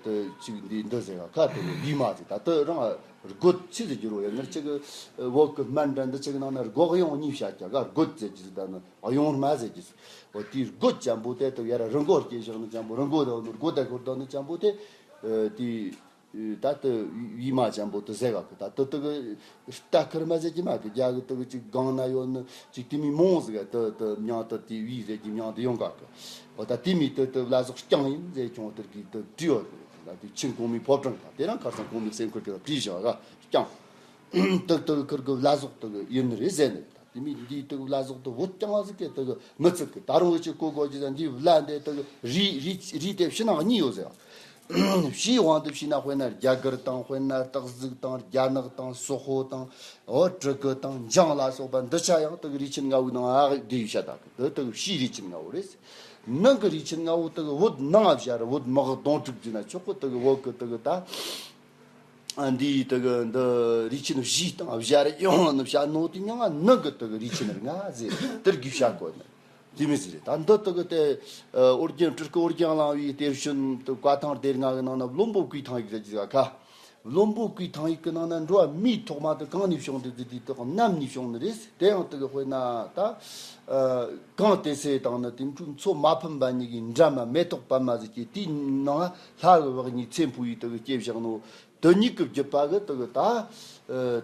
དུ་ཅིག་འདི་འདི་ཟེར་ག་ཁ་དུ་གི་བི་མ་ཟེར། ད་དུ་རང་རྒོད་ཆི་ཟེར་རྒྱུ་རོ་ཡ། ངར་ཅིག་གི་བོད་གི་སྨན་འདྲ་འདི་ཅིག་ནང་ན་སྒོག་གཡོང་གཉིས་བཤད་ཀྱ་ག་རྒོད་ཟེར་རྒྱུ་ཟེར། ད་ནི་གཡོང་རྨ་ཟེར་རྒྱུ་ཟེར། འོ་དེའི་རྒོད་ཅན་པོ་དེ་དུ་ཡ་ར་རི་མགོ་སྐྱེས་བཞག་ནི་ཅན་པོ་རི་མགོ་དང་ནི་རྒོད་དང་ཤོར་དང་ནི་ཅན་པོ་དེ་དེའི། ད་དུ་བི་མ་ཅན་པོ་དུ་ཟེར་ག་གི་ད་དུ་དུ་གི་རྟ་ཁུར་མ་ཟེར་གྱི་མ་གི་རྒྱ་གི་དུ་གི་ཅིག་སྒང་ན་ཡོད་ནི་ཅིག་དེ་མི་མོང་ཟིག་ག་དུ་དུ་མྱང་དུ་དེ་བི་ཟེར་གྱི་མྱང་དུ་ཡོང་ག་གི་འོ་ད་དེ་མི་དུ་དུ་བླ་ཟོག་རྐྱང་ཡིན་ཟེར་ཁྱོང་དུ་གི་དུ་བྲིས་ཡོད་གི་ད་དུ་ཆིན་གོང་མའི་ཕོ་བྲང་ད་དེ་རང་ཁར་སང་གོང་མའི་སེམས་ཁུར་གི་ད་བྲིས་བཞག་ག་རྐྱང་དུ་དུ་ཁུར་གི་བླ་ཟོག་དུ་གི་ཡིན་ནི་རེད་ཟེར་ནི། དེ་མི་འདིའི་དུ་བླ་ཟོག་དུ་བུ་རྐྱང་བ་ཟིག་གི་དུ་མི་ཚིག་གི་ད་རུང་འུ་ཅི་གོ་གོ་ཅི་ཟ་འདིའི་བླ་འདི་དུ་རི་རི་རི་དེ་ཕྱི་ནང་གཉིས་ཡོད་ཟེར། ཕྱིའི་དབང་དུ་བྱས་ན་དཔེར་ན་རྒྱ་གར་དང་དཔེར་ན་སྟག་གཟིག་དང་རྒྱ་ནག་དང་སོག་པོ་དང་འོ་ཀྲི་ཀི་དང་འཇང་ལ་སོགས་པ་འདི་ཆ་ཡང་དུ་རི་ཆེན་ལྔ་བོའི་ནང་ཨ་འདི་ཡི་བཤད་ད་གི་དུ་དུ་ཕྱིའི་རི་ཆེན་ལྔ་བོ་རེད། ནང་གི་རི་ཆེན་ལྔ་བོ་དུ་བོད་ནང་ཨ་བྱ་ར་བོད་མི་གི་གདོང་དྲུག་བརྒྱུད་ན་ཆོག་གི་དུ་བོད་གི་དུ་ད། ཨ། འདི་དེ་གི་འདི་རིས་ཆེན་བཞི་དང་བཞི་རེ་ཡོང་ནི་བྱ་ནོ་དེ་མྱང་ང་ནི་གི་དེ་གི་རིས་ཆེན་ལྔ་ཟེར་དེར་གི་བྱ་གོ་ནི་དེ་མི་ཟེར། ད་འདི་དེ་གི་དེ་ཨོ་རྒྱན་སྤྲུལ་སྐུ་ཨོ་རྒྱན་གླིང་བའི་གཏེར་བྱོན་དེ་བཀའ་ཐང་སྡེ་ལྔ་གི་ནང་ན་བློན་པོ་བཀའི་ཐང་ཡིག་ཟེར་གི་ཟེར་ཁ། བློན་པོ་བཀའི་ཐང་ཡིག་གི་ནང་ན་འགྲོ་བ་མིའི་ཐོག་མ་དེ་གང་ནས་བྱུང་དེ་དེ་དེ་དེ་གནམ་ནས་བྱུང་ནི་རེད། དེ་ཡང་དེ་གི་དཔེར་ན་ད་གང་དེ་སེ་དང་ནི་དེ་འཕྲུལ་མཚོ་མ་ཕམ་པ་གཉིས་ཀྱི་འགྲམ་མ་མེ་ཏོག་པད་མ་ཟེར་གྱི་དེའི་ནང་ལྷ་གི་བག་ཉིས་ཚེ་འཕོ་ཡི་དེ་གི་སྐྱེ་བཞག་ནོ། དེ་གཉིས་ཀྱི་བརྒྱུད་པ་གི་དེ་གི་ད་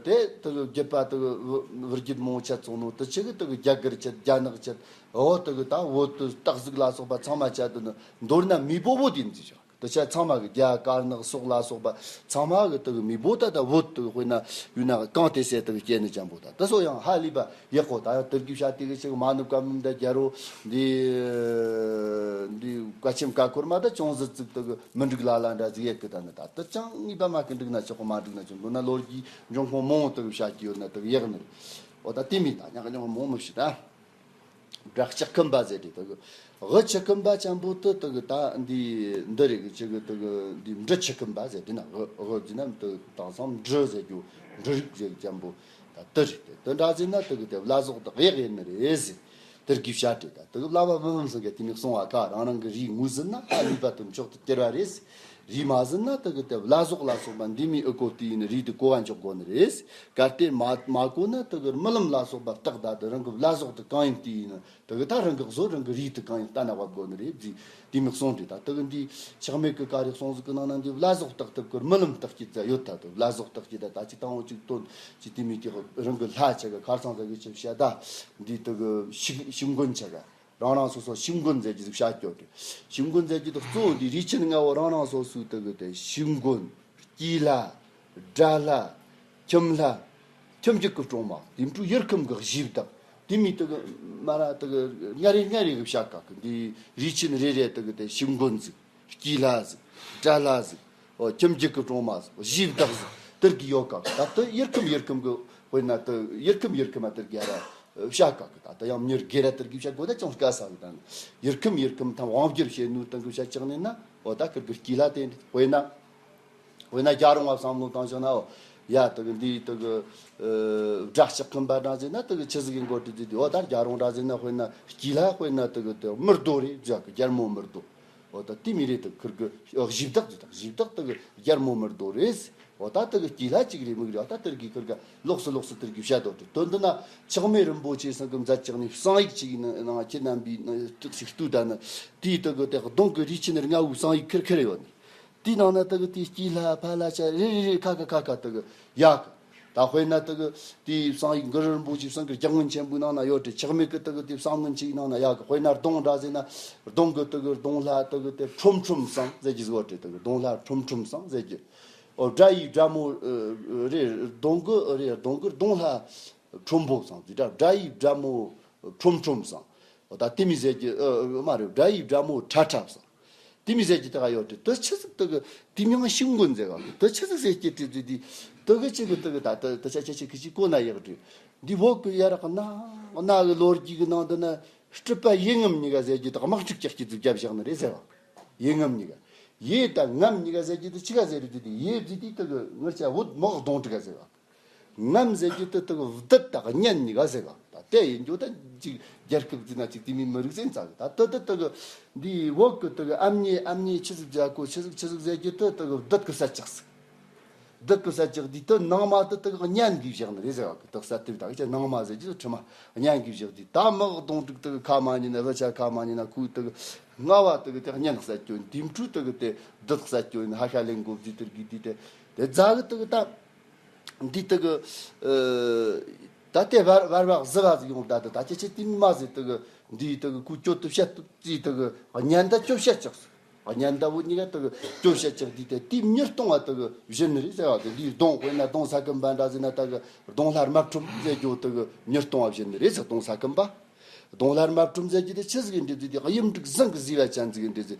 དེ་དེ་གི་བརྒྱུད་པ་དེ་གི་བུ་བུ་རྒྱུད་མང་ཆ་ཚང་ནོ། དེ་ཆེ་གི་དེ་གི་རྒྱ་གར་ཆ་རྒྱ་ནག་ཆ་འོ་དེ་གི་ད་བོད་དུ་སྟག་གཟིག་ལ་སོགས་པ་ཚང་མ་ཆ་དེ་ནི་མདོར་ན་མི་བོ་བོ་དེ་འཛི་ཆོག་དེ་ཆ་ཚང་མ་གི་རྒྱ་དཀར་ནག་སོག་ལ་སོགས་པ་ཚང་མ་གི་དེ་གི་མི་བོ་ད་ད་བོད་དེ་གི་དཔེར་ན་ཡུལ་ན་གང་དེ་སེ་དེ་གི་སྐྱེ་ནི་ཅན་པོ་ད་དེ་སོ་ཡང་ཧ་ལས་པ་ཡག་གོ། ད་ཡང་དེར་གི་བྱ་དེ་གི་ཆེ་གི་མ་ནུབ་ཀ་མུམ་ད་རྒྱ་རོ་འདི་འདི་བཀའ་ཆེམས་ཀ་འཁོར་མ་ད་ཅུང་ཟད་ཙིག་དེ་གི་མི་འགྲིག་ལ་ལ་འདྲ་ཟིག་ཡེད་གི། ད་ནི་ད་དེ་ཅང་ངེས་པ་མ་གི་འགྲིག་ན་ཆོག་གི། མ་འགྲིག་ན་ཆོག་མདོར་ན་ལོ་རྒྱུས་འབྱུང་ཁུངས་མང་བོ་དེ་གི་བྱ་གི་ཡོད་ན་དེ་གི་ཡག་ནི་རེད། འོ་ད་དེ་མིན་ད་ཉག་ཉོག་མང་མི་ཤི་ད། སྦྲ་ལྕགས་ཁུམ་པ་ཟེར་དེ་དེ་གི་འུ་ཆུ་ཁུམ་པ་ཅན་པོ་དེ་དེ་གི་ད་འདི་འདི་རེད་གི་ཆེ་གི་དེ་གི་འདི་འབྲི་ཆུ་ཁུམ་པ་ཟེར་དེ་ན་འུ་འུ་ཟེར་ན་དེ་དེང་སང་འབྲི་ཟེར་རྒྱུ་འབྲི་རིགས་ཟེར་ཅན་པོ་ད་དེ་རེད། དེ་དེ་འདྲ་ཟེར་ན་དེ་གི་དེ་བླ་ཟོག་དག་ཡག་ཡིན་ནི་རེད་ཟེར། དེར་གི་བྱ་དེ་ད་དེ་གི་བླ་མ་བུ་མོ་སང་གི་དེ་མིག་སོང་བ་ཀ་རང་རང་གི་རིགས་ངོས་ཟིན་ན་ཨ་ལུས་པ་དེ་མཆོག་ཏུ་གྱུར་བ་རེད། རིགས་མ་ཟིན་ན་དེ་གི་དེ་བླ་ཟོག་ལ་སོགས་པ་འདི་མིའི་ཨུ་གོ་དེ་ཡིན་རིགས་དེ་གོ་བ་འཇོག་དགོ་ནི་རེད། གལ་ཏེ་མ་མ་གོ་ན་དེ་གི་རྨི་ལམ་ལ་སོགས་པ་བརྟག་ད་དེ་རང་གི་བླ་ཟོག་དེ་གང་ཡིན་དེ་ཡིན་དེ་གི་ད་རང་གི་བཟོ་རང་གི་རིགས་དེ་གང་ཡིན་ལྟ་ན་བབ་དགོ་ནི་རེད་ཟེར་དེ་མིག་སོང་དེ་ད་དེ་གི་འདི་ཆགས་མེད་གི་ཀ་རིག་སོང་ཟིག་གི་ནང་ན་འདི་བླ་ཟོག་བརྟག་ཐུབ་གི་རྨི་ལམ་བརྟག་གི་ད་ཡོད། ད་དེ་བླ་ཟོག་བརྟག་གི་ད་ད་ཅི་དང་བོ་ཅིག་དོན་ཅི་དེ་མིའི་དེ་རང་གི་ལྷ་ཆ་གི་ཁར་སང་ཟ་གི་ཆ་བྱ་ད་འདི་དེ་གི་ཤི་ཤི་མགོན་ཆ་གི་རང་རང་སོ་སོ་ཤི་མགོན་ཟེར་གྱི་ཟིག་བྱ་སྐྱོ་དེ། ཤི་མགོན་ཟེར་གྱི་དེ་གཙོ་བོ་དེ་རིས་ཆེན་ལྔ་བོ་རང་རང་སོ་སོའི་དེ་གི་དེ་ཤི་མགོན། སྐྱིད་ལྷ། དགྲ་ལྷ། ཁྱིམ་ལྷ། ཁྱིམ་རྒྱུད་ཀྱི་སྲུང་མ། དེ་འཕྲོ་ཡུལ་ཁམས་ཀྱི་གཞི་བདག་དེ་མི་དེ་གི་མ་ར་དེ་གི་ལྔ་རེ་ལྔ་རེ་གི་བྱ་ག་གི་འདི་རིས་ཆེན་རེ་རེ་དེ་གི་དེ་ཤི་མགོན་ཟིག་སྐྱིད་ལྷ་ཟིག་དགྲ་ལྷ་ཟིག་ཨོ་ཁྱིམ་རྒྱུད་ཀྱི་སྲུང་མ་ཟིག་གཞི་བདག་ཟིག་དེར་གི་ཡོད་ག་གི། ད་དེ་ཡུལ་ཁམས་ཡུལ་ཁམས་གི་དཔེར་ན་དེ་ཡུལ་ཁམས་ཡུལ་ཁམས་མ་དེར་གི་ཡ་ར་བྱ་ག་གི། ད་དེ་ཡང་མྱུར་དགེ་ར་དེར་གི་བྱ་དགོས་ད་ཅུང་དཀའ་ས་གི། ད་ནི་ཡུལ་ཁམས་ཡུལ་ཁམས་ཐམ་དབང་བསྒྱུར་བྱེད་ནུས་དང་གི་བྱ་ཅག་ནི་ན་ཨོ་ད་ཁིར་གི་སྐྱིད་ལྷ་དེ་དཔེར་ན། འོ་ན་རྒྱལ་རོང་བ་བསམ་བློ་བཏང་བྱུང་ན་འོ། ཡ་དེ་གི་འདི་དེ་གི་ཨ་སྦྲ་ལྕགས་ཁུམ་པ་འདྲ་ཟེར་ན་དེ་གི་ཆི་ཟིག་ཡིན་གོ་དྲི་དུས་དེ་འོ་ད་རྒྱལ་རོང་འདྲ་ཟེར་ན་དཔེར་ན་སྐྱིད་ལྷ་དཔེར་ན་དེ་གི་དེ་མི་རྡོ་རེད་ཟེར་གི། རྒྱལ་མོ་མི་རྡོ། འོ་ད་དེ་མི་རེད། དེ་ཁིར་གི་གཞི་བདག་ཟེར་ད་གཞི་བདག་དེ་གི་རྒྱལ་མོ་མི་རྡོ་རེད། འོ་ད་དེ་གི་སྐྱིད་ལྷ་གཅིག་རེད་མིག་རེད། འོ་ད་དེ་གི་ཁིར་ག་ལོགས་སུ་ལོགས་སུ་དེ་གི་བཤད་དོ་དེ་དོན་དུ་ན་ཆགས་མེད་རིན་པོ་ཆེ་སེང་གི་མཛད་ཅིག་ནི་གསང་ཡིག་ཅིག་ནང་ཁྱེད་རྣམ་པའི་ནང་ཏོག་ཞིག་ལྟོས་ད་ནི་དེའི་དེ་གི་དེ་གདོང་གི་རིས་ཆེན་ལྔ་བོའི་གསང་ཡིག་ཁིར་ཁིར་ཡོད་ནི། དེའི་ནང་ན་དེ་གི་དེའི་སྐྱིད་ལྷ་ཕ་ལྷ་ཆ་རེ་རེ་རེ་ཁ་ཁ་ཁ་ཁ་དེ་གི་ཡག་གི། ད་དཔེར་ན་དེ་གི་དེའི་གསང་ཡིག་གུ་རུ་རིན་པོ་ཆེ་གསུང་གི་རྒྱ་སྔོན་ཆེན་པོའི་ནང་ན་ཡོད་དེ། ཆགས་མེད་གི་དེ་གི་དེའི་གསང་སྔོན་ཆེའི་ནང་ན་ཡག་གི། དཔེར་ན་གདོང་འདྲ་ཟེར་ན་གདོང་གི་དེ་གི་གདོང་ལྷ་དེ་གི་དེ་ཁྲོམ་ཁྲོམ་སང་ཟེར་གྱི་ཟིག་ཡོད་དེ། དེ་གི་གདོང་ལྷ་ཁྲོམ་ཁྲོམ་སང་ཟེར་གྱི། ཨོ་དགྲ་ཡི་དགྲ་མོ་ཨ་རེ་གདོང་གི་རེ་གདོང་གི་གདོང་ལྷ་ཁྲོམ་པོ་སང་དེ་དགྲ་དགྲ་ཡི་དགྲ་མོ་ཁྲོམ་ཁྲོམ་སང་། འོ་ད་དེ་མི་ཟེར་གྱི་ཨ་མ་རེད། དགྲ་ཡི་དགྲ་མོ་ཁྲ་ཁྲ་སང་། དེ་མི་ཟེར་གྱི་དེ་ག་ཡོད་དེ། དེ་ཆི་ཟིག་དེ་གི་དེ་མྱང་ཤི་མགོན་ཟེར་ག་གི། དེ་ཆི་ཟིག་ཟེར་གྱི་དེ་དེ་དེ་དེ་གི་ཆི་གི་དེ་གི་ད་དེ་དེ་ཆ་ཆ་ཆི་གི་ཆི་གོ་ན་ཡག་དེ། འདི་བོད་གི་ཡ་རག་ན་ན་གི་ལོ་རྒྱུས་གི་ནང་དུ་ན་སྤྲུལ་པ་ཡེ་ངམ་གཉིས་ཀ་ཟེར་གྱི་དེ་དམག་འཁྲུག་ཀྱག་ཀྱི་དེ་རྒྱབ་བཞག་ནི་རེད་ཟེར་བ། ཡེ་ངམ་གཉིས་ཀ་ཡེ་ད་ངམ་གཉིས་ཀ་ཟེར་གྱི་དེ་ཆི་ག་ཟེར་རེད་དེ། དེ་ཡེ་ཟེར་དེ་དེ་གི་ངར་ཆ་བོད་དམག་གདོང་དྲུག་ག་ཟེར་བ། ངམ་ཟེར་གྱི་དེ་དེ་གི་བདུད་དང་གཉན་གཉིས་ཀ་ཟེར་ག། ད་དེ་ཡིན་རྒྱུ་ད་ཅིག་རྒྱལ་ཁབ་ཟེར་ན་ཅིག་དེ་མིན་མི་རིགས་ཟེར་ཙང་གི། ད་དེ་དེ་དེ་གི་འདི་བོད་གི་དེ་གི་ཨ་མྱེས་ཨ་མྱེས་ཆི་ཟིག་ཟེར་གོ། ཆི་ཟིག་ཆི་ཟིག་ཟེར་གྱི་དེ་དེ་གི་བདུད་གི་ས་ཆགས་ཟིག་བདུད་གི་ས་ཆགས་དེ་དེ་ནང་མ་དེ་དེ་གི་གཉན་གི་བཞག་ནི་རེད་ཟེར་ག། དེ་ས་དེ་ད་གི་ཆ་ནང་མ་ཟེར་གྱི་དེ་ཁྲི་མ་གཉན་གི་བཞག་དེ། ད་དམག་གདོང་དྲུག་དེ་གི་ཁ་མ་ཉན་ན་བུ་ཆ་ཁ་མ་ཉན་ན་ཁུ་དེ་གི་ལྔ་བ་དེ་གི་དེ་གཉན་ས་སྐྱོན་དེ་འཕྲུ་དེ་གི་དེ་བདུད་ས་སྐྱོན་ཧ་ཤ་ལེན་གོ་བཟི་དེ་གི་དེ་དེ་དེ་རྫ་གི་དེ་གི་ད། འདི་དེ་གི་ཨ་ད་ལྟའི་བར་བར་བ་གཟི་བ་ཟིག་ཡོང་ད་དེ་ད་ཅི་ཆེ་དེ་མི་མ་ཟེར། དེ་གི་འདི་དེ་གི་ཁུ་གྱོད་དུ་བཤད་དུ་ཙི་དེ་གི་གཉན་ད་གྱོད་བཤད་ཅག་གཉན་ད་བུ་གཉིས་ཀ་དེ་གི་གྱོད་བཤད་ཅག་འདི་དེ་དེ་མྱུར་གཏོང་བ་དེ་གི་བཞིན་ནི་རེད་ཟེར་བ། དེ་འདི་གདོང་དཔེར་ན་གདོང་ས་ཀུན་པ་འདྲ་ཟེར་ན་དེ་གི་གདོང་ལྷ་དམར་ཁྲོམ་ཟེར་རྒྱུ་དེ་གི་མྱུར་གཏོང་བ་བཞིན་ནི་རེད་ཟེར། གདོང་ས་ཀུན་པ། གདོང་ལྷ་དམར་ཁྲོམ་ཟེར་གྱི་དེ་ཆི་ཟིག་ཡིན་འདྲི་ཟིག་དེ་གཡུ་འབྲུག་བཟང་གི་བཟི་བ་ཅན་ཟིག་ཡིན་འདྲི་ཟིག་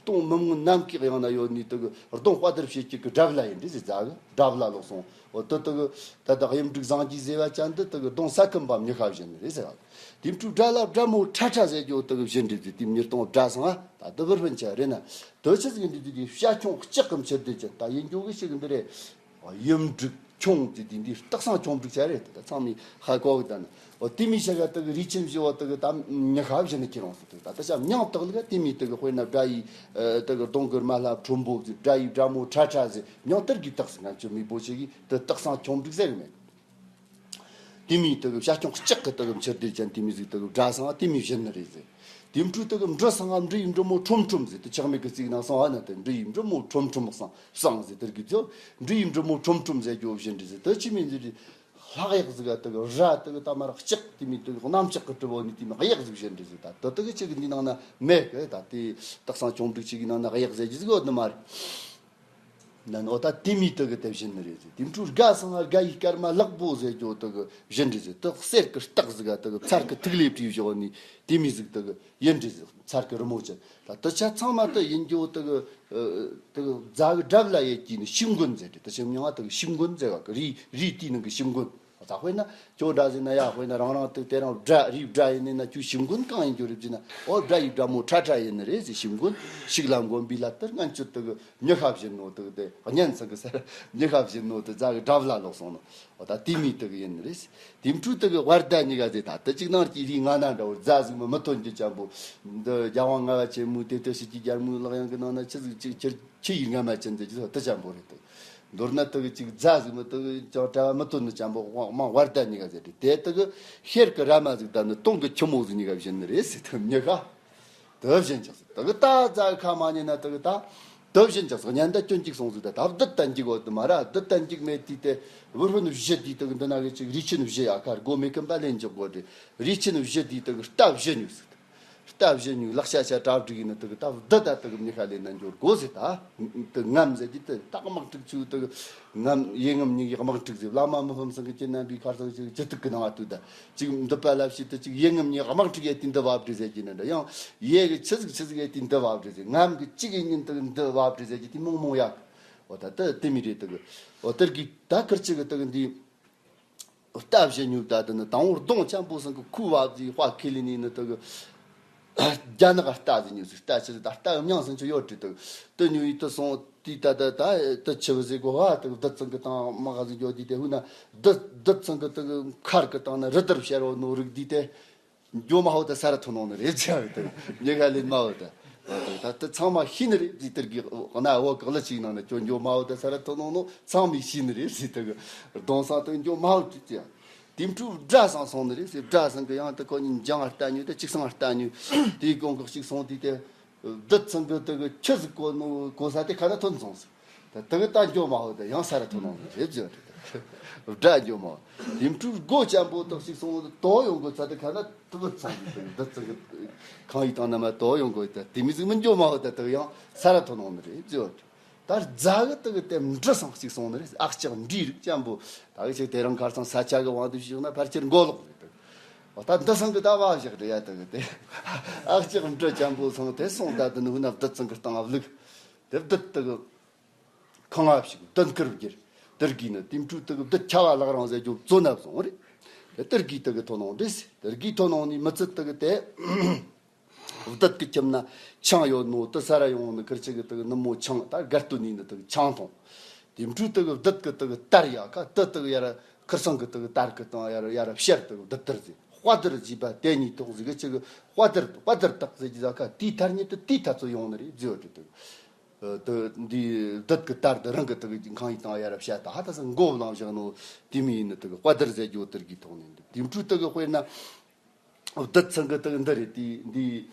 གདོང་མི་མངོན་ནམ་མཁའི་དབྱིངས་ན་ཡོད་ནི་དེ་གི་གདོང་དཔའ་དར་བྱེད་ཀྱི་གི་དགྲ་བླ་ཡིན་འདྲི་ཟིག་རྫ་གི་དགྲ་བླ་ལོག་སོང་། འོ་དེ་དེ་གི་ད་ད་གཡུ་འབྲུག་བཟང་གྱི་བཟི་བ་ཅན་དེ་དེ་གི་གདོང་ས་ཀུན་པ་མྱི་ཤ་བཞིན་རེད་ཟེར་བ། དེ་འཕྲུ་དགྲ་ལ་དགྲ་མོ་ཁྲ་ཁྲ་ཟེར་རྒྱུ་དེ་གི་བཞིན་འདྲི་ཟིག་དེ་མྱུར་གཏོང་དགྲ་སང་ཨ་ད་དེ་བུར་ཕན་ཆ་རེད་ན། དེ་ཆི་ཟིག་ཡིན་འདྲི་ཟིག་དེ་བྱ་ཁྱུང་ལྕགས་གི་མཆུ་སྡེ་ཅན་ད་ཡིན་རྒྱུ་གི་ཞིག་འདི་རེད། ཡུམ་འབྲུག་ཁྱུང་ཟེར་དེ་འདི་སྟག་ཚང་ཁྱུང་འབྲུག་ཆ་རེད། ད་ཚང་མས་ཧ་གོ་གི། ད་ནི་འོ་དེ་མོ་ཞིག་ག་དེ་གི་རིགས་ཆེན་བཞི་བོ་དེ་གི་ད་མྱི་ཤ་བཞིན་ནི་ཁྱེར་འོང་ཟེར། དེ་ད་ད་ཆ་མྱིང་བཏགས་ལ་ག་དེ་མོ་དེ་གི་དཔེར་ན་དགྲ་ཡི་དེ་གི་གདོང་གི་རྨ་ལྷ་ཁྲོན་པོ་ཟེར། དགྲ་ཡི་དགྲ་མོ་ཁྲ་ཁྲ་ཟེར། མྱིང་དེར་གི་བཏགས་ཟེར། ང་ཚོ་མི་བོ་ཞིག་གིས་དེ་སྟག་ཚང་ཁྱུང་འབྲུག་ཟེར་གི་མེད། དེ་མོ་དེ་གི་བྱ་ཁྱུང་ལྕགས་གི་དེ་གི་མཆུ་སྡེར་ཅན་དེ་མོ་ཟིག་དེ་གི་དགྲ་སང་དེ་མོ་བཞིན་ནི་རེད་ཟེར། དེ་འཕྲུལ་དེ་གི་འབྲུ་སང་འབྲུ་ཡི་འབྲུ་མོ་ཁྲོམ་ཁྲོམ་ཟེར། དེ་ཆག་མེད་གི་ཚིག་ནང་སོང་བ་ན། དེ་འབྲུ་ཡི་འབྲུ་མོ་ཁྲོམ་ཁྲོམ་སང་སང་ཟེར། དེར་གི་ཚོ་འབྲུ་ཡི་འབྲུ་མོ་ཁྲོམ་ཁྲོམ་ཟེར་རྒྱུ་བཞིན་རེད་ཟེར། དེ་ཅི་མིན་ཟེར། ལྷག་གཡག་ཟིག་ག་དེ་གི་ར་དེ་གི་ད་མར་ལྕགས་དེ་མོ་དེ་གི་གནམ་ལྕགས་གི་གྲུ་བོ་ནི་དེ་མོ་གཡག་ཟིག་བཞིན་རེད་ཟེར། ད་དེ་དེ་གི་ཅི་གི་འདི་ནང་ན་མེད་གི། ད་དེ་སྟག་ཚང་ཁྱུང་འབྲུག་ཅིག་གི་ནང་ན་གཡག་ཟེར་རྒྱུ་ཟིག་ཡོད་ནི་མ་རེད། ན་ནི་འོ་ད་དེ་མོ་དེ་གི་དེ་བཞིན་ནི་རེད་ཟེར། དེ་འཕྲུལ་དགའ་སང་དགའ་ཡི་སྐར་མ་ལག་པོ་ཟེར་རྒྱུ་དེ་གི་བཞིན་རེད་ཟེར། དེ་གསེར་གི་སྟག་ཟིག་ག་དེ་གི་མཚར་གི་ཐིག་ལེ་བྲིས་བཞག་ནི་དེ་མོ་ཟིག་དེ་གི་ཡིན་རེད་ཟེར། མཚར་གི་རི་མོ་ཅན། ད་དེ་ཆ་ཚང་མ་དེ་ཡིན་རྒྱུ་དེ་གི་དེ་གི་རྫ་གི་འགྲམ་ལ་ཡོད་ཀྱི་ནི་ཤིང་མགོན་ཟེར་རེད། དེ་ཆ་མྱིང་ང་དེ་གི་ཤིང་མགོན་ཟེར་བ་གི། རི་རི་དེའི་ནང་གི་ཤིང་མགོན། ད་དཔེར་ན་ཁྱོད་དགྲ་ཟེར་ན་ཡ། དཔེར་ན་རང་རང་དེ་དེ་རིང་དགྲ་རི་དགྲ་ཡིན་ནི་ན་ཁྱོད་ཤིང་མགོན་གང་ཡིན་རྒྱུ་རེད་ཟེར་ན། འོ་དགྲ་ཡི་དགྲ་མོ་ཁྲ་ཁྲ་ཡིན་ནི་རེད་ཟེར། ཤིང་མགོན། ཤིང་ལ་མགོན་པའི་ལ་དེར་ང་ཚོ་དེ་གི་མྱི་ཤ་བཞིན་ནོ་དེ་གི་དེ་གཉན་ཚང་གི་སར་མྱི་ཤ་བཞིན་ནོ་དེ་རྫ་གི་འགྲམ་ལ་ལོག་སོང་ནོ། འོ་ད་དེ་མོ་དེ་གི་ཡིན་ནི་རེད་ཟེར། དེ་འཕྲུལ་དེ་གི་བར་ཟླ་གཉིས་ཀ་ཟེར། ད་དེ་གཅིག་ནང་གི་རི་ང་ན་འདྲ་བོ་རྫ་ཟིག་མི་མི་ཐོན་རྒྱུ་ཅན་པོ། འདི་རྒྱལ་དབང་ལྔ་པ་ཆེན་མོའི་དེབ་ཐེར་ཞིག་གི་རྒྱལ་མོའི་ལག་ཡང་གི་ནང་ན་ཆི་ཟིག་ཅིག་ཁྱེར། ཆུ་ཡི་རྔ་མ་ཅན་ཟེར་རྒྱུ་དེ་ཅན་པོ་རེད་དོ། མདོར་ན་དེ་གི་ཅིག་རྫ་ཟིག་མི་དེ་གི་ཅང་གྲྭ་བ་མི་ཐོན་ནི་ཅན་པོ་མ་བར་ཟླ་གཉིས་ཀ་ཟེར་རེད། དེ་དེ་གི་ཤེལ་གི་ར་མ་ཟིག་དང་ནི་དུང་གི་ཁྱི་མོ་ཟིག་གཉིས་ཀ་བཞིན་ནི་རེད་ཟེར། དེ་མྱི་ཤ་དེ་བཞིན་ཅག་ཟེར། དེ་གི་ད་རྫ་ཁ་མ་ཉན་ན་དེ་གི་ད་དེ་བཞིན་ཅག་ཟེར། ཉན་ད་སྐྱོན་གཅིག་སོང་ཟིག། ད་ད་བདུད་ད་འཇིག་གོ་དེ་མ་ར། བདུད་ད་འཇིག་མེད་དུས་དེ་བུ་སྤུན་བཞི་དེ་དེ་གི་འདི་ན་གི་ཅིག་རིགས་ཆེན་བཞི་ཡ་ཁར་སྒོ་མེད་ཀི་འབའ་ལེན་འཇོག་གོ་དེ། རིགས་ཆེན་བཞི་དེ་དེ་གི་རྟ་བཞི་ཉོས་ཟིག། རྟ་བཞི་ཉོས། ལག་ཤ་ཤ་གྲ་སྒྲིག་ཡིན་ན་དེ་གི་ད་བདུད་ད་དེ་གི་མྱི་ཤ་ལེན་ན་འབྱོར་དགོས་ཟེར། ད་དེ་རྔམ་ཟེར་གྱི་དེ་ད་དམག་འཁྲུག་ཚུགས། དེ་གི་རྔམ་ཡེ་རྔམ་གཉིས་ཀྱི་དམག་འཁྲུག་ཟེར། བླ་མ་མི་ཕམ་ཚང་གི་ཁྱེད་རྣམ་པའི་ཁར་ཚང་ཅིག་ཅི་ཐུག་གི་ནང་ང་དུ་ད་ཅིག་འདི་པ་ལབ་ཤི་དེ་ཅིག་ཡེ་རྔམ་གཉིས་དམག་འཁྲུག་ཡེ་དེ་འདི་བབ་འདྲི་ཟེར་གྱི་ནི་འདྲ། ཡང་ཡེ་གི་ཆི་ཟིག་ཆི་ཟིག་ཡེ་དེ་འདི་བབ་འདྲི་ཟེར། རྔམ་གི་གཅིག་གི་ཉིན་དེ་གི་འདི་བབ་འདྲི་ཟེར་གྱི་དེ་མང་མང་ཡག། འོ་ད་དེ་དེ་མི་རེད། དེ་གི་འོ་དེར་གི་ད་ཁིར་ཆི་གི་དེ་གི་འདི། རྟ་བཞི་ཉོས། ད་དེ་ནི་དང་པོར་གདོང་ཅན་པོ་སང་གི་ཁུ་བ་ཟིག་དཔའ་ཁས་ལེན་ནི་ནི་དེ་གི་རྒྱ་ནག་རྟ་ཟིག་ཉོས་ཟིག། རྟ་ཆི་ཟིག་ད་རྟ་གི་མྱིང་སང་ཆུ་ཡོད་དྲི་དེ་གི་དེ་ཉོས་ཡི་དེ་སོང་དུས་ད་ད་ད་དེ་ཆི་བ་ཟིག་གོ་བ་དེ་གི་བདུད་ཚང་གི་དང་མ་ག་ཟིག་འགྱོ་དུས་དེ་ཧུ་ན་བདུད་བདུད་ཚང་གི་དེ་གི་མཁར་གི་དང་ན་རི་དར་བཤལ་བ་ནོ་རིག་དུས་དེ། འགྱོ་མ་ཧོ་ད་ས་ར་ཐོ་ནོ་ནི་རེད་ཅེ་བ་དེ་ཉེ་ག་ལེན་མ་ཧོ་ད། ད་དེ་ཚང་མ་ཤི་ནི་རེད་ཟེར། དེར་གི་གནའ་བོ་གག་ལ་ཅིག་ནང་ན་ཁྱོད་འགྱོ་མ་ཧོ་ད་ས་ར་ཐོ་ནོ་ནོ་ཚང་མི་ཤི་ནི་རེད་ཟེར། དེ་གི་གདོང་སང་དེ་འགྱོ་མ་ཧོ་ཅི་ཅི། དེ་འཕྲུལ་དགྲ་སང་སོང་ནི་རེད་ཟེར། དགྲ་སང་གི་ཡང་དེ་ཁོ་གཉིས་འཇང་ལྟ་ཉུ་དེ་གཅིག་སང་ལྟ་ཉུ་དེའི་གོང་གི་གཅིག་སོང་དུས་དེ། བདུད་ཚང་གི་དེ་གི་ཆུ་ཟིག་གོ་ནོ་གོ་ས་དེ་ཁ་ན་ཐོན་སོང་ཟིག། ད་དེ་གི་ད་འགྱོ་མ་ཧོ་ད་ཡང་ས་ར་ཐོན་ནོ་ནི་རེད་ཟེར་བ་རེད། དགྲ་འགྱོ་མ་ཧོ། དེ་འཕྲུལ་སྒོ་ཅན་པོ་དག་ཞིག་སོང་དོ་ཡོང་གོ་ས་དེ་ཁ་ན་དེ་བུད་ཚང་གི་དེ་བདུད་ཚང་གི་ཁང་ཡིག་དང་ན་མ་དོ་ཡོང་གོ་ད་དེ་མི་ཟིག་མི་འགྱོ་མ་ཧོ་ད་དེ་གི་ཡང་ས་ར་ཐོན་ནོ་ནི་རེད་ཟེར་བ་རེད། ད་རྫ་གི་དེ་གི་དེ་འབྲི་སང་ཞིག་སོང་ནི་རེད། ཨག་ལྕགས་འབྲིའི་རིགས་ཅན་པོ། ད་གི་ཅིག་དེ་རིང་ཁར་སང་ས་ཆ་གི་དབང་དུ་ཞུགས་ན་ཕལ་ཆེར་མགོ་ལོག་རེད་དེ། འོ་ད་འདི་སང་གི་ད་བ་བཞག་རེད་ཡ། དེ་གི་དེ་ཨག་ལྕགས་འབྲི་ཅན་པོ་སོང་དེ་སོང་ད་དེ་ནི་ཧུ་ན་བདུད་ཚང་གི་སྟེང་ང་བླུགས། དེ་བདུད་དེ་གི་ཁང་ང་ཞིག་བདུད་དཀར་བསྒྱུར། དེར་གི་ནི་དེ་འཕྲུལ་དེ་གི་བདུད་ཁྱ་བ་ལག་རང་ཟེར་རྒྱུ་བཙོ་ན་བཟུང་རེད། དེ་དེར་གི་དེ་གི་ཐོ་ནོང་རེད། དེར་གི་ཐོ་ནོང་ནི་མི་ཚད་དེ་གི་དེ། བདུད་ཀྱི་ཁྱིམ་ན་ཆང་ཡོད་ནོ་དེ་ས་ར་ཡོང་ནི་ཁིར་ཆི་གི་དེ་གི་ནུབ་མོ་ཆང་ད་དགའ་སྟོན་ནི་ནི་དེ་གི་ཆང་འཐུང་། དེ་འཕྲུལ་དེ་གི་བདུད་ཀྱི་དེ་གི་དར་ཡ་ཁ་དེ་དེ་གི་ཡ་ར་ཁིར་སང་གི་དེ་གི་དར་གི་དང་ཡ་ར་ཡ་ར་ཕྱར་དེ་གི་བདུད་དར་ཟེར། དཔའ་དར་ཟེར་བ་དེ་གཉིས་ཐོག་ཟིག་གི་ཆི་གི་དཔའ་དར་དཔའ་དར་དག་ཟེར་གི་ཟ་ཁ་དེའི་ཐར་ཉིད་དེ་དེའི་ཐ་ཚོ་ཡོང་ནི་རེད་ཟེར་བ་རེད། དེ་གི་དེ་འདི་བདུད་ཀྱི་དར་དེ་རང་གི་དེ་གི་ཁང་ཡིག་དང་ཡ་ར་ཕྱར་ད་ཧ་ད་ས་མགོ་བླངས་བཞག་ནོ་དེ་མི་ཡིན་ནི་དེ་གི་དཔའ་དར་ཟེར་རྒྱུ་དེར་གི་ཐོག་ནས་འདུག། དེ་འཕྲུལ་དེ་གི་དཔེར་ན། བདུད་ཚང་གི་དེ་འདི་རེད། དེ་འདི་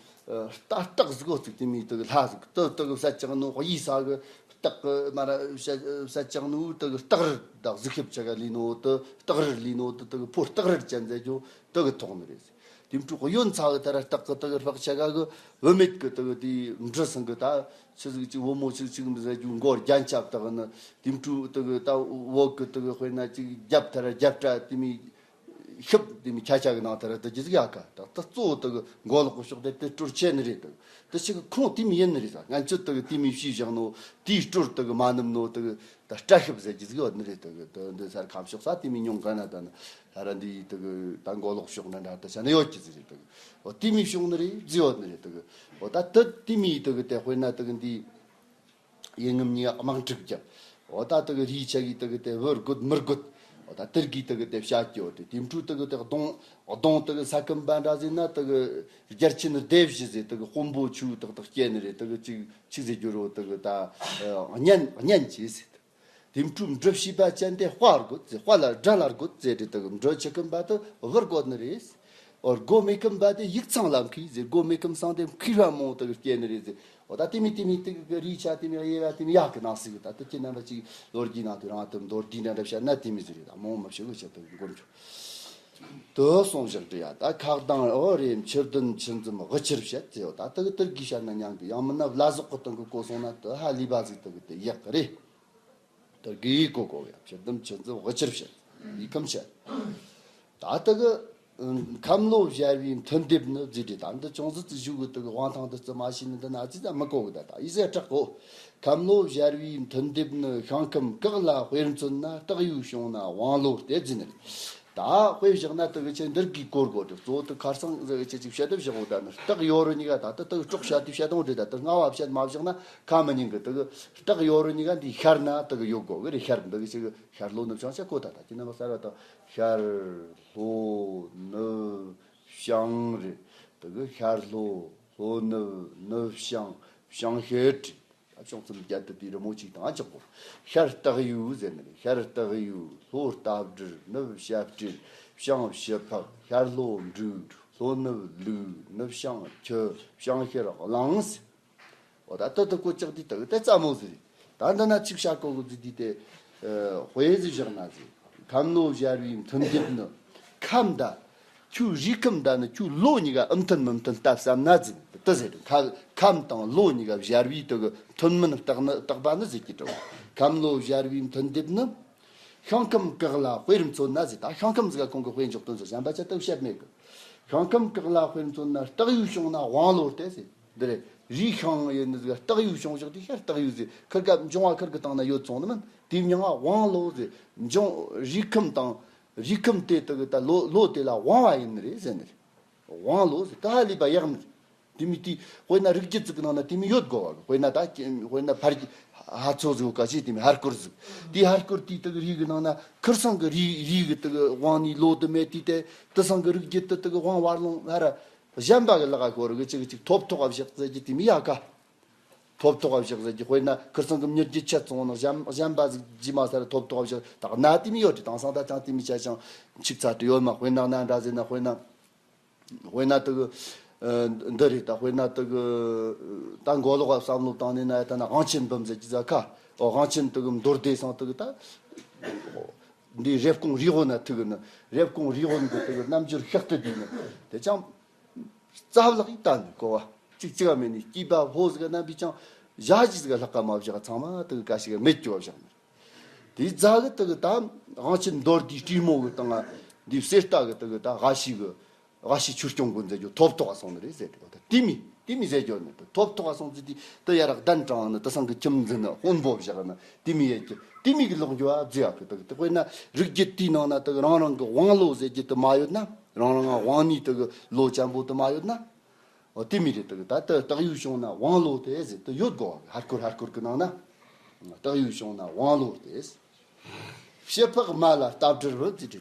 རྟ་སྟག་ཟིག་གོ་ཚིག་དེ་མི་དེ་གི་ལྷ་ཟིག་དེ་དེ་གི་བསད་ཅག་ནོ་གཡས་ས་གི་སྟག་གི་མ་ར་བསད་བསད་ཅག་ནོ་དེ་གི་སྟག་རི་དག་གཟིག་ཤིབ་ཅག་ག་ལི་ནོ་དེ་སྟག་རི་ལི་ནོ་དེ་དེ་གི་ཕོ་སྟག་རི་ཅན་ཟེར་རྒྱུ་དེ་གི་ཐོག་ནི་རེད། དེ་འཕྲུལ་གཡོན་ཚ་གི་དེ་ར་སྟག་གི་དེ་གི་ཕག་ཅག་ག་གི་བུད་མེད་གི་དེ་གི་དེ་འབྲི་སང་གི་ད་ཆི་ཟིག་ཅིག་བུ་མོ་ཆི་ཟིག་ཟེར་རྒྱུ་མགོ་རྒྱན་ཆབ་དག་ནི་དེ་འཕྲུལ་དེ་གི་ད་བོད་གི་དེ་གི་དཔེར་ན་ཅིག་རྒྱབ་དེ་ར་རྒྱབ་སྐྲ་དེ་མི། ཤུབ་དེ་མི་ཁྱ་ཁྱ་གི་ནང་དེ་ར་དེ་ཇི་ཟིག་ཡ་ཀ་ད་ད་གཙོ་བོ་དེ་གི་མགོ་ལོག་གི་ཕྱོགས་དེ་དེ་སྤྲུལ་ཆེ་ནི་རེད། དེ་དེ་ཆི་གི་ཁོང་དེ་མི་ཡིན་ནི་རེད་ས། ང་ཚོ་དེ་གི་དེ་མི་ཤེས་བཞག་ནོ་དེའི་སྤྲུལ་དེ་གི་མ་ནུམ་ནོ་དེ་གི་ད་སྐྲ་ཤུབ་ཟེར་ཇི་ཟིག་ཡོད་ནི་རེད། དེ་གི་དེ་འདི་སར་ཁམས་ཕྱོགས་ས་དེ་མི་ཉུང་ག་ན་ད་ནི་ད་ར་འདི་དེ་གི་ད་མགོ་ལོག་ཕྱོགས་ན་འདྲ་དེ་ཆ་ནི་ཡོད་ཀྱི་ཟིག་རེད། དེ་གི་འོ་དེ་མི་ཕྱོགས་ནི་རེད་ཟིག་ཡོད་ནི་རེད། དེ་གི་འོ་ད་དེ་དེ་མི་དེ་གི་དེ་དཔེར་ན་དེ་གི་འདི། ཡེ་ངམ་གཉིས་དམག་འཁྲུག་བརྒྱབ། འོ་ད་དེ་གི་རིའི་ཆ་གི་དེ་གི་དེ་བུ་རྒོད་མི་རྒོད། འོ་ད་དེར་གི་དེ་གི་དེ་བྱ་སྐྱོ་དེ་དེ་འཕྲུ་དེ་གི་དེ་གདོང་གདོང་དེ་གི་ས་ཁམས་པ་འདྲ་ཟིན་ན་དེ་གི་རྒྱལ་ཆེན་སྡེ་བཞི་ཟེར་དེ་གི་དཔོན་པོ་ཆུ་དག་དག་སྐྱེ་ནི་རེད། དེ་གི་ཅིག་ཅིག་ཟེར་རྒྱུ་རོ་དེ་གི་ད་གཉན་གཉན་གྱིས་ཟེར། དེ་འཕྲུ་འབྲི་ཤེས་པ་ཅན་དེ་དཔའ་རྒོད་ཟེར། དཔའ་ལ་དགྲ་ལ་རྒོད་ཟེར་དེ་དེ་གི་འབྲི་ཆི་ཁམས་པ་དེ་བུ་རྒོད་ནི་རེད། འོ་སྒོ་མེ་ཁམས་པ་དེ་ཡིག་ཚང་ལ་མཁས་ཟེར། སྒོ་མེ་ཁམས་སང་དེ་མཁས་པ་མང་དེ་གི་སྐྱེ་ནི་རེད་ཟེར། འོ་ད་དེ་མི་དེ་མི་དེ་གི་རིགས་ཆ་དེ་མི་དབྱེ་བ་དེ་མི་ཡག་གི་ནང་སྲིད་གི། ད་དེ་ཁྱེད་རྣམ་པ་ཅིག་ལོ་རྒྱུས་ནང་དུ་རང་དུ་མདོར་བསྡུས་འདྲ་འདྲ་བཤད་ན་དེ་མི་ཟེར་རེད། ད་མང་མ་བཤད་གི་བཤད་དེ་མགོ་མཇུག་དུ་གསུངས་བཞག་འདྲི་ཡ། ད་ཁག་དང་འོ་རེ་འཆི་བདུན་འཆི་འཛོམས་དབུ་ཆར་བཤད་ཟེར། འོ་ད་དེ་གི་དེར་གི་བཤད་ན་ཉན་གི། ཡང་མིན་ན་བླ་ཟོག་གི་སྟེང་གི་གོ་སོང་ན་དེ་ཧ་ལས་པ་ཟིག་དེ་གི་དེ་ཡག་གི་རེད། དེར་གི་གོ་གོ་ཡ། འཆི་བདུན་འཆི་འཛོམས་དབུ་ཆར་བཤད་ཡིག་ཁམས་བཤད། ད་དེ་གི་ཁམས་ལོ་བཞར་བའི་མཐུན་སྡེབ་ནི་ཟེར་དེ། ད་འདི་ཅུང་ཟད་ཙི་ཞུ་གི། དེ་གི་དབང་ཐང་འདི་ཙི་མ་ཤེས་ནི་འདི་ན་ཙི་ཙ་མི་གོ་གི། ད་ད་ཡི་ཟེར་དྲག་གོ། ཁམས་ལོ་བཞར་བའི་མཐུན་སྡེབ་ནི། ཤིང་ཁམས་བཀག་ལ་དཔེར་མཚོན་ན། སྟག་ཡོས་བྱུང་ན་དབང་ལོ་སྟེ་ཟེར་ནི་རེད། ད་དཔེ་བཞག་ན་དེ་གི་ཆེ་འདིར་གི་གོར་གོ་དེ་གཙོ་བོ་དེ་ཁར་སང་ཟེར་གི་ཆེ་ཅིག་བཤད་དེ་བཞག་གོ། ད་ནི་སྟག་ཡོ་རུ་གཉིས་ཀ་ད་ད་དེ་གི་སྲོག་བཤད་དེ་བཤད་དང་འདྲེ། ད་དེ་སྔ་བ་བཤད་མ་བཞག་ན་ཁ་མི་ཉན་གི། དེ་གི་སྟག་ཡོ་རུ་གཉིས་ཀ་འདི་ཤར་ན་དེ་གི་ཡོད་གོ་གི་རེད། ཤར་འདི་གི་ཆེ་གི་ཤར་ལྷོ་ནུབ་བྱང་ཆ་གོ། ད་ད་ཁྱེད་རྣམ་པ་གསར་བ་དང་ཤར་ལྷོ་ནུབ་བྱང་རེད། དེ་གི་ཤར་ལྷོ་ལྷོ་ནུབ་ནུབ་བྱང་བྱང་ཤར་རེད། ད་བྱང་སེམས་རྒྱལ་དུ་དེའི་རི་མོ་གཅིག་དང་ཨ་ཅག་པོ། ཤར་སྟག་ཡོས་ཟེར་ནི་རེད། ཤར་སྟག་ཡོས། ལྷོ་རྟ་སྦྲུལ། ནུབ་བྱ་སྤྲེལ། བྱང་བྱི་ཕག། ཤར་ལྷོ་འབྲུག། ལྷོ་ནུབ་ལུག། ནུབ་བྱང་ཁྱི། བྱང་ཤར་གླང་ཟེར། འོ་ད་ལྟ་དུ་གོ་ཅག་དེ་ལྟ་བུ་དེ་རྩ་མོ་ཟེར། ད་འདི་ན་ཅིག་བྱ་གོ་གི་ཟིག་དེ་དེ་དཔེ་ཟིག་བཞག་ན་ཟེར། ཁམས་ལོ་བཞར་བའི་མཐུན་སྡེབ་ནི། ཁམས་ད། ཁྱོད་རུས་ཁམས་ད་ནི་ཁྱོད་ལོ་གཉིས་ཀ་ཨུ་མཐུན་མི་མཐུན་ལྟ་བསམ་ན་ཟིན་དུ་ཟེར། ཁ་ཁམས་དང་ལོ་གཉིས་ཀ་བཞར་བའི་དུ་གི་མཐུན་མིན་བརྟག་ནི་བརྟག་པ་ནི་ཟེར་གྱི་འདྲ། ཁམས་ལོ་བཞར་བའི་མཐུན་སྡེབ་ནི། ཤིང་ཁམས་བཀག་ལ་དཔེར་མཚོན་ན་ཟེར། ད་ཤིང་ཁམས་ཟིག་ག་ཁོང་གི་དཔེ་འཇོག་དོན་ཟེར་གཞན་པ་ཆ་དུ་བཤད་མེད་གི། ཤིང་ཁམས་བཀག་ལ་དཔེར་མཚོན་ན། སྟག་ཡོས་བྱུང་ན་དབང་ལོ་སྟེ་ཟེར། འདི་རེད། རུས་ཤིང་ཡིན་ནི་ཟིག་སྟག་ཡོས་བྱུང་བཞག་དེ་ཤར་སྟག་ཡོས་ཟེར། ཁིར་ག་འབྱུང་བ་ཁིར་གི་སྟེང་ན་ཡོད་སོང་ནི་མིན། དེའི་མྱིང་ང་དབང་ལོ་ཟེར། འབྱུང་རུས་ཁམས་དང་། རུས་ཁམས་དེ་དག་གི་ད་ལོ་ལོ་དེ་ལ་དབང་བ་ཡིན་ནི་རེད་ཟེར་ནི་རེད། དབང་ལོ་ཟེར་ད་ཧ་ལས་པ་ཡག་ནི་རེད། དེ་མི་དེ་དཔེར་ན་རིགས་རྒྱུད་ཅིག་གི་ནང་ན་དེ་མི་ཡོད་དགོ་བ་གི། དཔེར་ན་ད་དཔེར་ན་ཕར་ཧ་ཚོ་ཟིག་ག་ཅིག་དེ་མི་ཧར་སྐོར་ཟིག། དེ་ཧར་སྐོར་དེ་དག་རིགས་གི་ནང་ན་ཁིར་སང་གི་རིགས་རིགས་གི་དག་དབང་ནི་ལོ་དུ་མེད། དེ་དེ་དེ་སང་གི་རིགས་རྒྱུད་དུ་དག་དབང་བར་ལོང་ཧ་ར་གཞན་པ་གི་ལག་ག་ཁོ་ར་གི་ཅིག་ཅིག་ཐོབ་ཐོག་བཞག་ཟེར་གྱི་དེ་མི་ཡག་ག། ཐོབ་ཐོག་བཞག་ཟེར་གྱི། དཔེར་ན་ཁིར་སང་གི་མྱི་རྒྱུད་ཆད་སོང་ནོ་གཞན་གཞན་པ་ཟིག་ཇི་མ་ས་ར་ཐོབ་ཐོག་བཞག་ད་གནའ་དེ་མི་ཡོད་དེ། དེང་སང་ད་ཅང་དེ་མི་ཆ་ཅང་ཆིག་ཚ་དུ་ཡོད་མ། དཔེར་ན་གནའ་འདྲ་ཟེར་ན། དཔེར་ན་དཔེར་ན་དེ་གི་འདི་རེད། ད་དཔེར་ན་དེ་གི་ད་མགོ་ལོག་བསམ་བློ་བཏང་ནས་ན་ཡ། ད་ན་དབང་ཆེན་འབུམ་ཟེར་གྱི་ཟ་ཁ། ཨོ་དབང་ཆེན་དེ་གི་མདོ་སྡེ་སང་དེ་གི་ད་འདི་རེབ་གོང་རི་ཧོ་ན་ཐུག་གི་ནི། རེབ་གོང་རི་ཧོ་ནི་དེ་གི་རྣམ་འགྱུར་ཤག་ཏུ་བསྡུས་ནི་དེ་ཅང་རྩ་བརླག་ཡིན། ད་ནི་གོ་བ་གཅིག་གཅིག་ག་མེད་ནི་སྐྱེས་པ་ཕོ་ཟིག་གི་རྣམ་པའི་ཅང་ཞག་གཅིག་ཟིག་ག་ལྷག་ག་མ་བཞག། ཚང་མ་དེ་གི་ག་ཞིག་ག་མེད་ཀྱོ་བ་བཞག་ནི། དེའི་རྫ་གི་དེ་གི་ད་དབང་ཆེན་མདོ་སྡེའི་སྤྲེལ་མོ་གི་སྟེང་ང་འདི་གསེར་རྟ་གི་དེ་གི་ད་ཨ་ཤི་གི་ཨ་ཤི་ཆོས་སྐྱོང་དགོན་ཟེར་རྒྱུ་ཐོབ་ཐོག་ག་སོང་ནི་རེད་ཟེར་གི། ད་དེ་མི་དེ་མི་ཟེར་རྒྱུ་ནི་དེ་ཐོབ་ཐོག་ག་སོང་ཟེར་དེ་དེ་ཡ་རག་གདན་དྲངས་ནི། དེ་སང་གི་ཁྱིམ་འཛིན་ནི་དཔོན་པོ་བཞག་ནི་དེ་མི་ཡེ་རྒྱུ། དེ་མི་གི་ལོག་རྒྱུ་ཨ་རྫི་ཡག་གི། དེ་གི་དེ་དཔེར་ན་རིགས་རྒྱུད་དེའི་ནང་ན་དེ་གི་རང་རང་གི་དབང་ལོ་ཟེར་རྒྱུ་དེ་མ་ཡོད་ན། རང་རང་ང་དབང་ནི་དེ་གི་ལོ་ཅན་པོ་དེ་མ་ཡོད་ན། འོ་དེ་མི་རེད། དེ་གི་ད་ལྟ་སྟག་ཡོས་བྱུང་ན་དབང་ལོ་དེ་ཟེར་དེ་ཡོད་དགོ་བ་གི། ཧར་སྐོར་ཧར་སྐོར་གི་ནང་ན་སྟག་ཡོས་བྱུང་ན་དབང་ལོ་དེ་ཟེར། བྱི་ཕག་མ་ལ་རྟ་སྦྲུལ་བུ་ཟེར་དེ།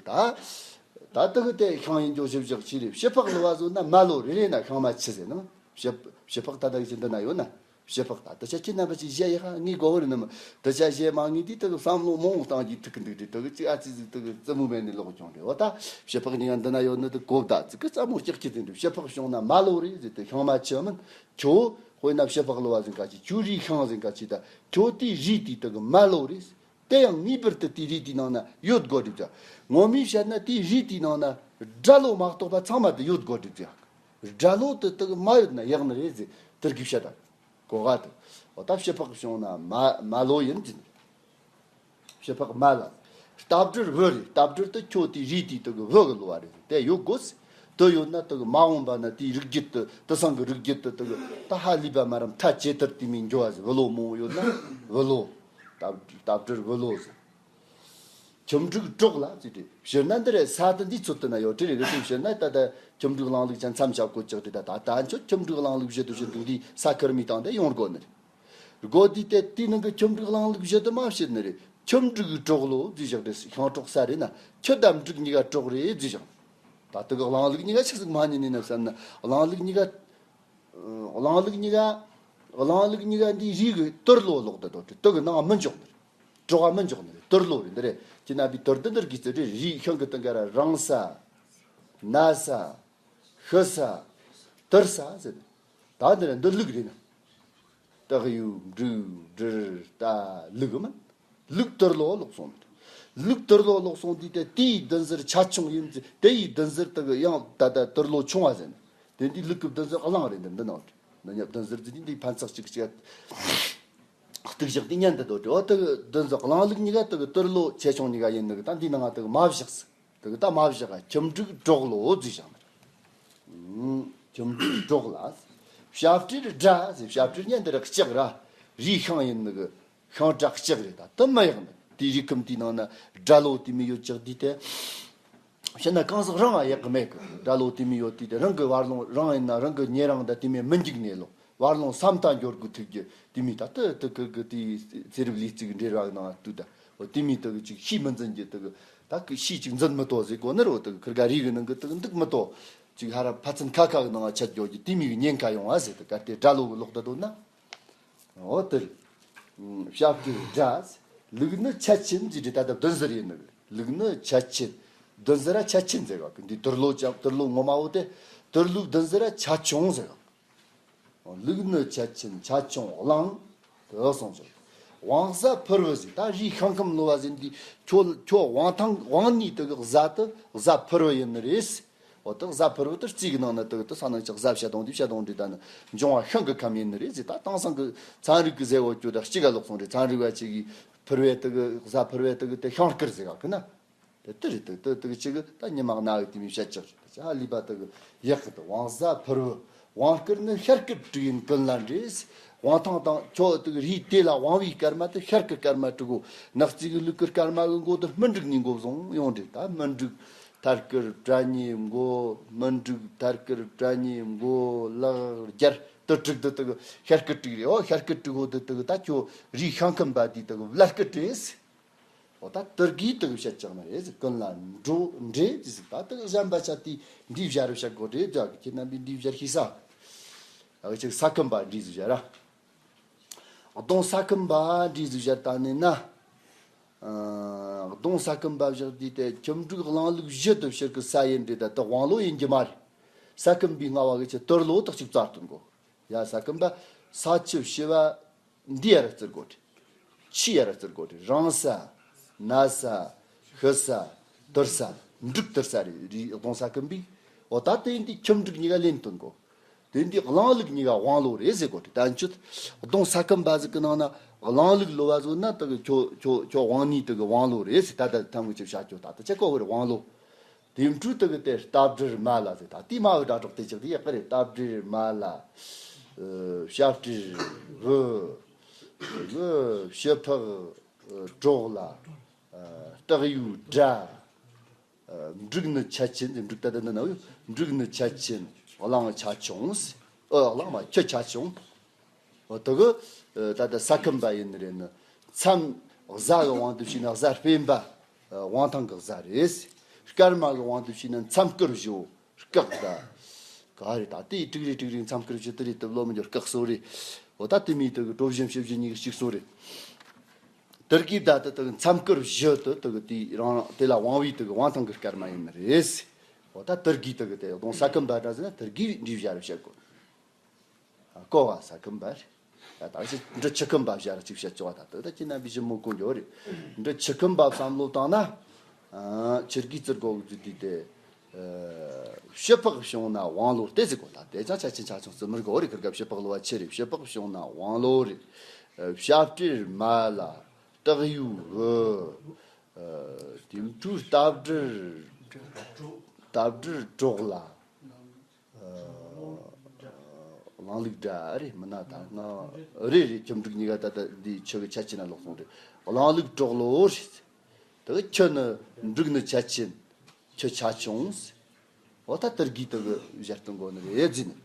ད་ད་དེ་གི་དེ་ཤིང་ཡིན་རྒྱུ་བཞི་བཞག་ཅི་རེད། བྱི་ཕག་ལོ་བ་བཟོ་ན་མ་ལོ་རེ་རེ་ན་ཤིང་མ་ཆི་ཟེར་ན། བྱི་བྱི་ཕག་ད་ལྟ་གི་འདི་ན་ཡོད་ན། བྱི་ཕག་ད་དེ་ཆ་ཁྱེད་རྣམ་པ་ཅིག་བཞེས་ཡ་ཧ་ངའི་གོ་བར་ནི་མ། དེ་ཆ་བཞེས་མ་ངེས་དེ་དེ་གི་བསམ་བློ་མང་བོ་བཏང་གི་ཐུག་གི་འདུག་དེ་དེ་གི་ཅི་ཨ་ཙི་ཟིག་དེ་གི་རྩེད་མོ་མེད་ནི་ལོག་ཀྱང་རེད། འོ་ད་བྱི་ཕག་གཉིས་ཀ་འདི་ན་ཡོད་ནི་དེ་གོ་བརྡ་ཙི་གི་རྩེད་མོ་སྐྱག་ཁྱི་དེ་འདྲ། བྱི་ཕག་བྱུང་ན་མ་ལོ་རེད་ཟེར་དེ་ཤིང་མ་ཆི་མིན། ཁྱོད་དཔེར་ན་བྱི་ཕག་ལོ་བ་ཟིན་ག་ཅི། ཁྱོད་རུས་ཤིང་ཟིན་ག་ཅི། ད་ཁྱོད་དེའི་རུས་དེ་དེ་གི་མ་ལོ་རེད། དེ་ཡང་ངེས་པར་དུ་དེའི་རུས་དེའི་ནང་ན་ཡོད་དགོ་སྒྲིག་ཅག། ངོ་མས་བཤད་ན་དེའི་རུས་དེའི་ནང་ན་དགྲ་ལོ་མ་གཏོགས་པ་ཚང་མ་དེ་ཡོད་དགོ་སྒྲིག་ཅག། དགྲ་ལོ་དེ་དེ་གི་མ་ཡོད་ན་ཡག་ནི་རེད་ཟེར་དེར་གི་བཤད་ད། གོ་ག་དེ། འོ་ད་བྱི་ཕག་བྱུང་ན་མ་མ་ལོ་ཡིན་ཟེར། བྱི་ཕག་མ་ལ། རྟ་སྦྲུལ་བུ་རེད། རྟ་སྦྲུལ་དེ་ཁྱོད་དེའི་རུས་དེའི་དེ་གི་བུ་གི་ལོ་བ་རེད། དེ་ཡོད་དགོས་ཟེར། དེ་ཡོད་ན་དེ་གི་མ་འོངས་པ་ན་དེའི་རིགས་རྒྱུད་དེ་དེ་སང་གི་རིགས་རྒྱུད་དེ་དེ་གི་ད་ཧ་ལས་པ་མ་རམ་མཐའ་ཇེ་ཐུར་དེ་མི་འགྱོ་བ་ཟེར། བུ་ལོ་མང་བོ་ཡོད་ན་བུ་ལོ། རྟ་རྟ་སྦྲུལ་བུ་ལོ་ཟེར། ཁྱིམ་འབྲུག་གྲོགས་ལ་ཟེར་ཏེ། ཕྱིར་ན་འདི་རེད། ས་དེ་འདིའི་ཚོད་དུ་ན་ཡོད་དེ་རེད་གི། ཕྱིར་ན་ད་ལྟ་ཁྱིམ་འབྲུག་གླིང་ལུགས་ཅན་མཚམས་བཞག་གོ་ཅག་དེ། ད་ད་ད་ཁྱོད་ཁྱིམ་འབྲུག་གླིང་ལུགས་བཞི་དུ་བཞི་འདུག་འདི་ས་ཁུར་མི་དང་དེ་ཡོང་དགོ་ནི་རེད། སྒོ་དེའི་ཐད་དེའི་ནང་གི་ཁྱིམ་འབྲུག་གླིང་ལུགས་བཞི་དུ་མ་བཤད་ནི་རེད། ཁྱིམ་འབྲུག་གྲོགས་ལོ་བརྫིས་བཞག་རེད། ཤིང་གྲོགས་ས་རེད་ན་ཁྱི་དང་འབྲུག་གཉིས་ཀ་གྲོགས་རེད་བརྫིས་བཞག་ད་དེ་གི་གླིང་ལུགས་གཉིས་ཀ་ཆི་ཟིག་མ་ཉན་ནི་ན་བསམ་ན། གླིང་ལུགས་གཉིས་ཀ་གླིང་ལུགས་གཉིས་ཀ་གླིང་ལུགས་གཉིས་ཀ་འདི་རིགས་ཀྱི་དུར་ལོ་ལོག་ཏུ་འགྲོ་དུ་གི་ནང་མི་འཇོག་ནི་རེད། གྲོགས་མི་འཇོག་ནི་རེད། དུར་ལོ་རེད། འདི་རེད། ཁྱེད་རྣམ་པའི་དུར་དུ་འདིར་གི་ཚེ་རེད། རིགས་ཤིང་གི་སྟེང་ག་ར་རང་ས་ན་ས་ཤི་ས་དུར་ས་ཟེར། ད་འདི་ར་འདི་ལུགས་རེད་ན། སྟག་ཡོས་འབྲུག་སྦྲུལ་རྟ་ལུག་མིན། ལུག་དུར་ལོ་ལོག་སོང་། ལུག་དུར་ལོ་ལོག་སོང་དུས་དེ་དེའི་བདུན་ཟུར་ཆ་ཆུང་ཡིན་ཚེ་དེ་ཡི་བདུན་ཟུར་དག་ཡང་ད་ལྟ་དུར་ལོ་ཆུང་བ་ཟེར། དེ་འདི་ལུག་གི་བདུན་ཟུར་གླང་རེད། འདི་འདི་ནང་འདི་ཉབ་བདུན་ཟུར་ཟེར་དུས་འདི་ཕན་ཚགས་གཅིག་གཅིག་གཏུག་བཞག་དེ་ཉན་དུ་དོ་དྲི་འོ་དེ་བདུན་ཟུར་གླང་ལུག་གཉིས་ཀ་དག་དུར་ལོ་ཆེ་ཆུང་གཉིས་ཀ་ཡིན་ནི་གི་ད་འདི་ནང་དག་མ་བཞག་ཟེར། དེ་གི་ད་མ་བཞག་ག་ཁྱིམ་འབྲུག་གྲོགས་ལོ་བརྫིས་བཞག་ནི། ཁྱིམ་འབྲུག་གྲོགས་ལ། བྱ་སྤྲེལ་དགྲ་ཟེར། བྱ་སྤྲེལ་ཉན་དེ་ར་ལྕགས་ར་རིགས་ཤིང་ཡིན་ནི་གི་ཤིང་དགྲ་ལྕགས་རེད། ད་དུ་མ་ཡག་ནི་དེའི་རིགས་ཁམས་དེའི་ནང་ན་དགྲ་ལོ་དེ་མི་ཡོད་ཅག་དེ་དེ། བྱས་ན་གང་ཟག་རང་ང་ཡག་གི་མེད་གི། དགྲ་ལོ་དེ་མི་ཡོད་དེ་དེ་རང་གི་བར་ལོང་རང་ཡིན་ན་རང་གི་ཉེ་རང་ད་དེ་མི་མི་འཇིག་ནས་ལོ། བར་ལོང་བསམ་དང་འགྱུར་དགོས་ཐུག་རྒྱུ་དེ་མི་ད་ལྟ་དུ་ཁུ་གི་དེའི་ཚེ་རབས་ལས་ཚིག་འབྲེལ་བ་གི་ནང་ལྟུས་ད། འོ་དེ་མི་དུ་གི་ཅིག་ཤི་མི་འཛིན་རྒྱུ་དུ་གི་ད་གི་ཤི་ཅིག་འཛིན་མི་ཏོ་ཟེར་གོ་ནི་རོ། དུ་གི་ཁུར་ག་རིག་གི་ནང་གི་དུ་གི་འདུག་མི་ཏོ། ཅིག་ཧ་ར་ཕ་ཚན་ཁ་ཁ་གི་ནང་ཆད་འགྱོ་རྒྱུ་དེ་མི་གི་ཉེན་ཁ་ཡོང་བ་ཟེར་དུ་ག་དེ་དགྲ་ལོ་གི་ལོག་ད་དོ་ན། འོ་དེ་རེད། བྱ་སྤྲེལ་དགྲ། ལུག་ནི་ཆ་ཆེན་ཟེར་དུས་ད་ལྟ་བདུན་ཟུར་ཡིན་ནི། ལུག་ནི་ཆ་ཆེན། བདུན་ཟུར་ར་ཆ་ཆེན་ཟེར་བ་གི་འདི་དུར་ལོ་ཅག་དུར་ལོ་ངོ་མ་བོ་དེ་དུར་ལོ་བདུན་ཟུར་ར་ཆ་ཆུང་ཟེར་བ། ལུག་ནི་ཆ་ཆེན་ཆ་ཆུང་གླང་དུ་གསུངས་ཤིང་། དབང་གཟའ་ཕུར་བུ་ཟེར། ད་རིའི་ཤིང་ཁམས་ལོ་བ་ཟེར་འདི་ཁྱོད་ཁྱོད་དབང་ཐང་དབང་ནི་དུ་གི་གཟའ་དུ་གཟའ་ཕུར་བུ་ཡིན་ནི་རེད། འོ་ད་གཟའ་ཕུར་བུ་དུ་རྩིས་གི་ནང་ན་དུ་གི་དུ་ས་ནང་ཅག་གཟའ་བྱ་དང་འདི་བྱ་དང་འདི་ད་ནི་འབྱུང་བ་ཤིང་གི་ཁམས་ཡིན་ནི་རེད་ཟེར། ད་དེང་སང་གི་ཚན་རིག་གི་ཟེར་བོ་ཁྱོད་ད་གཅིག་ག་ལོག་སོང་རེད། ཚན་རིག་བ་ཅིག་གིས་ཕུར་བུ་དུ་གི་གཟའ་ཕུར་བུ་དུ་གི་དེ་ཤིང་དཀར་ཟེར་ག་གི་ན། དེ་ལྟར་རེད། དེ་དེ་དེ་གི་ཆེ་གི་ད་ཉི་མ་གནའ་གི་དེ་མི་བཤད་ཅིག་རེད། ད་ལུས་པ་དེ་གི་ཡག་གི་དེ་དབང་གཟའ་ཕུར་བུ། དབང་བསྐུར་ནི་ཤར་སྐུར་དྲུག་ཡིན་ཀུན་ལ་འདྲེས། དབང་ཐང་དང་ཁྱོད་དེ་གི་རིགས་དེ་ལ་དབང་བའི་སྐར་མ་དེ་ཤར་སྐུར་སྐར་མ་དྲུག་གོ། ནག་རྩིས་གི་ལུག་གི་སྐར་མ་གི་མགོ་དེ་སྨིན་དྲུག་ནས་འགོ་བཟུང་ཡོང་འདྲེ། ད་སྨིན་དྲུག་མཐར་སྐུར་དྲ་གཉིས་མགོ། སྨིན་དྲུག་མཐར་སྐུར་དྲ་གཉིས་མགོ་ལག་རྒྱར་དེ་དྲུག་དེ་དེ་གི་ཤར་སྐུར་དྲུག་རེད། འོ་ཤར་སྐུར་དྲུག་གོ་དེ་དེ་གི་ད་ཁྱོད་རིགས་ཤིང་ཁམས་པ་དེ་དེ་གི་བླ་སྐུར་རེད། འོ་ད་དུར་གྱིས་དུ་བཤད་ཀྱང་མ་རེད་ཟེར། ཀུན་ལ་འགྲོ་འདྲེ་ཟེར། ད་དུ་གཞན་པ་ཆ་དེ་འདི་བཞག་རུ་བཤད་དགོས་རེད། དུ་ཁྱེད་རྣམ་པས་འདི་བཞག་ཤེས་ས། ཨ་ཅིག་ས་ཁམས་པ་འདྲེ་ཟེར་བཞག་ར། གདོང་ས་ཁམས་པ་འདྲེ་ཟེར་བཞག་ད་ནི་ན། ཨ་གདོང་ས་ཁམས་པ་བཞག་དུས་དེ་ཁྱིམ་འབྲུག་གླིང་ལུག་བཞི་དུ་ཕྱིར་གི་ས་ཡིན་རེད། ད་དུ་དབང་ལོ་ཡིན་གྱི་མ་རེད། ས་ཁམས་པའི་སྔ་བ་གི་ཆེ་དུར་ལོ་དག་ཅིག་བཙལ་སྟོན་གོ། ཡ་ས་ཁམས་པ་ས་ཆུ་ཕྱི་བ། འདི་ཡར་བཙིར་དགོས་ཏེ། ཆུ་ཡར་བཙིར་དགོས་ཏེ། རང་ས། ན་ས། ཤི་ས། དུར་ས། འབྲུག་དུར་ས་རེད། རི་གདོང་ས་ཁམས་པའི། འོ་ད་དེ་འདི་ཁྱིམ་འབྲུག་གཉིས་ཀ་ལེན་སྟོན་དགོས། དེ་འདི་གླིང་ལུག་གཉིས་ཀ་དབང་ལོ་རེད་ཟེར་དགོས་ཏེ། ད་འཆུད་གདོང་ས་ཁམས་པ་ཟིག་གི་ནང་ན་གླིང་ལུག་ལོ་བ་ཟོ་ན་དེ་གི་ཁྱོ་ཁྱོ་ཁྱོ་དབང་ནི་དེ་གི་དབང་ལོ་རེད་ཟེར། ད་ད་ཐམ་གི་ཆེ་བྱ་ཁྱོ་ད་ད་ཆེ་གོ་བར་དབང་ལོ། དེ་འཕྲུལ་དུ་གི་དེ་རྟ་སྦྲུལ་མ་ལ་ཟེར། ད་དེ་མ་བུ་དྲ་གྲོགས་དེ་ཅག་དེ་ཡག་གི་རེད། རྟ་སྦྲུལ་མ་ལ། ཨ་བྱ་སྤྲེལ་བུ། ཨ་བྱི་ཕག་ཨ་གྲོགས་ལ། ཨ་སྟག་ཡོས་དགྲ། ཨ་འབྲུག་ནི་ཆ་ཆེན་ཟེར། འབྲུག་ད་ལྟ་འདི་ན་ཡོད། འབྲུག་ནི་ཆ་ཆེན། གླང་ཆ་ཆུང་ཟེར། ཨ་གླང་མ་ཁྱི་ཆ་ཆུང་། འོ་དེ་གི་ད་ལྟ་ས་ཁམས་པ་ཡིན་ནི་རེད་ནི། མཚམས་གཟའ་གི་དབང་དུ་བྱས་ན་གཟའ་སྤེན་པ། དབང་ཐང་གི་གཟའ་རེད། སྐར་མ་གི་དབང་དུ་བྱས་ན་མཚམས་སྐུར་བཞི། སྐག་ད། ག་རེ་ད་དེའི་དྲུག་རེ་དྲུག་རེ་མཚམས་སྐུར་བཞི་དེ་རེད། དུ་ལོ་མི་འགྱུར་སྐག་སོ་རེད། འོ་ད་དེ་མིའི་དུ་གི་གྲོ་བཞིན་བྱེད་བཞི་གཉིས་ཀྱི་གཅིག་སོ་རེད། དུར་གྱི་ད་དུ་དུ་གི་མཚམས་སྐུར་བཞི་དུ་དུ་གི་དེའི་རང་རང་དེ་ལ་དབང་བའི་དུ་གི་དབང་ཐང་གི་སྐར་མ་ཡིན་ནི་རེད། འོ་ད་དུར་གྱི་དུ་གི་དེ་གདོང་ས་ཁམས་པ་འདྲ་ཟེར་ན་དུར་གྱི་འདྲི་བཞག་རུ་བཤད་དགོས། ཀོ་བ་ས་ཁམས་པ་རེད། ད་ད་ཅི་འབྲི་ཆུ་ཁམས་པ་བཞག་ར་ཅིག་བཤད་ཆོག་པ། ད་ད་ད་ཅི་རྣམ་པའི་ཞིབ་མོ་གོ་འགྱོ་རེད། འབྲི་ཆུ་ཁམས་པ་བསམ་བློ་བཏང་ན། ཨ་ཆུར་གི་བཙིར་གོ་གི་དུས་དེ། ཨ་བྱི་ཕག་བྱུང་ན་དབང་ལོ་སྟེ་ཟེར་གོ། ད་དེ་ཅང་ཆ་ཆེན་ཆ་ཆུང་བརྩི་མི་དགོས་རེད། ཁིར་ག་བྱི་ཕག་ལོ་བ་ཆེ་རེད། བྱི་ཕག་བྱུང་ན་དབང་ལོ་རེད། ཨ་བྱ་སྤྲེལ་མ་ལ། སྟག་ཡོས་བུ། ཨ་དེ་འཕྲུལ་རྟ་སྦྲུལ། རྟ་སྦྲུལ་གྲོགས་ལ། གླང་ལུག་དགྲ་རེད། མི་ན་ད་ང་རེད་རེད། ཁྱིམ་འབྲུག་གཉིས་ཀ་ད་ལྟ་འདི་ཆུ་གི་ཆ་ཆེ་ན་ལོག་སོང་རེད། གླང་ལུག་གྲོགས་ལོ་རེད། དེ་གི་ཁྱི་ནི་འབྲུག་ནི་ཆ་ཆེན། ཁྱི་ཆ་ཆུང་། འོ་ད་དུར་གྱི་དེ་གི་བཞག་སྟོན་གོ་ནི་རེད་ཟེར་ནི།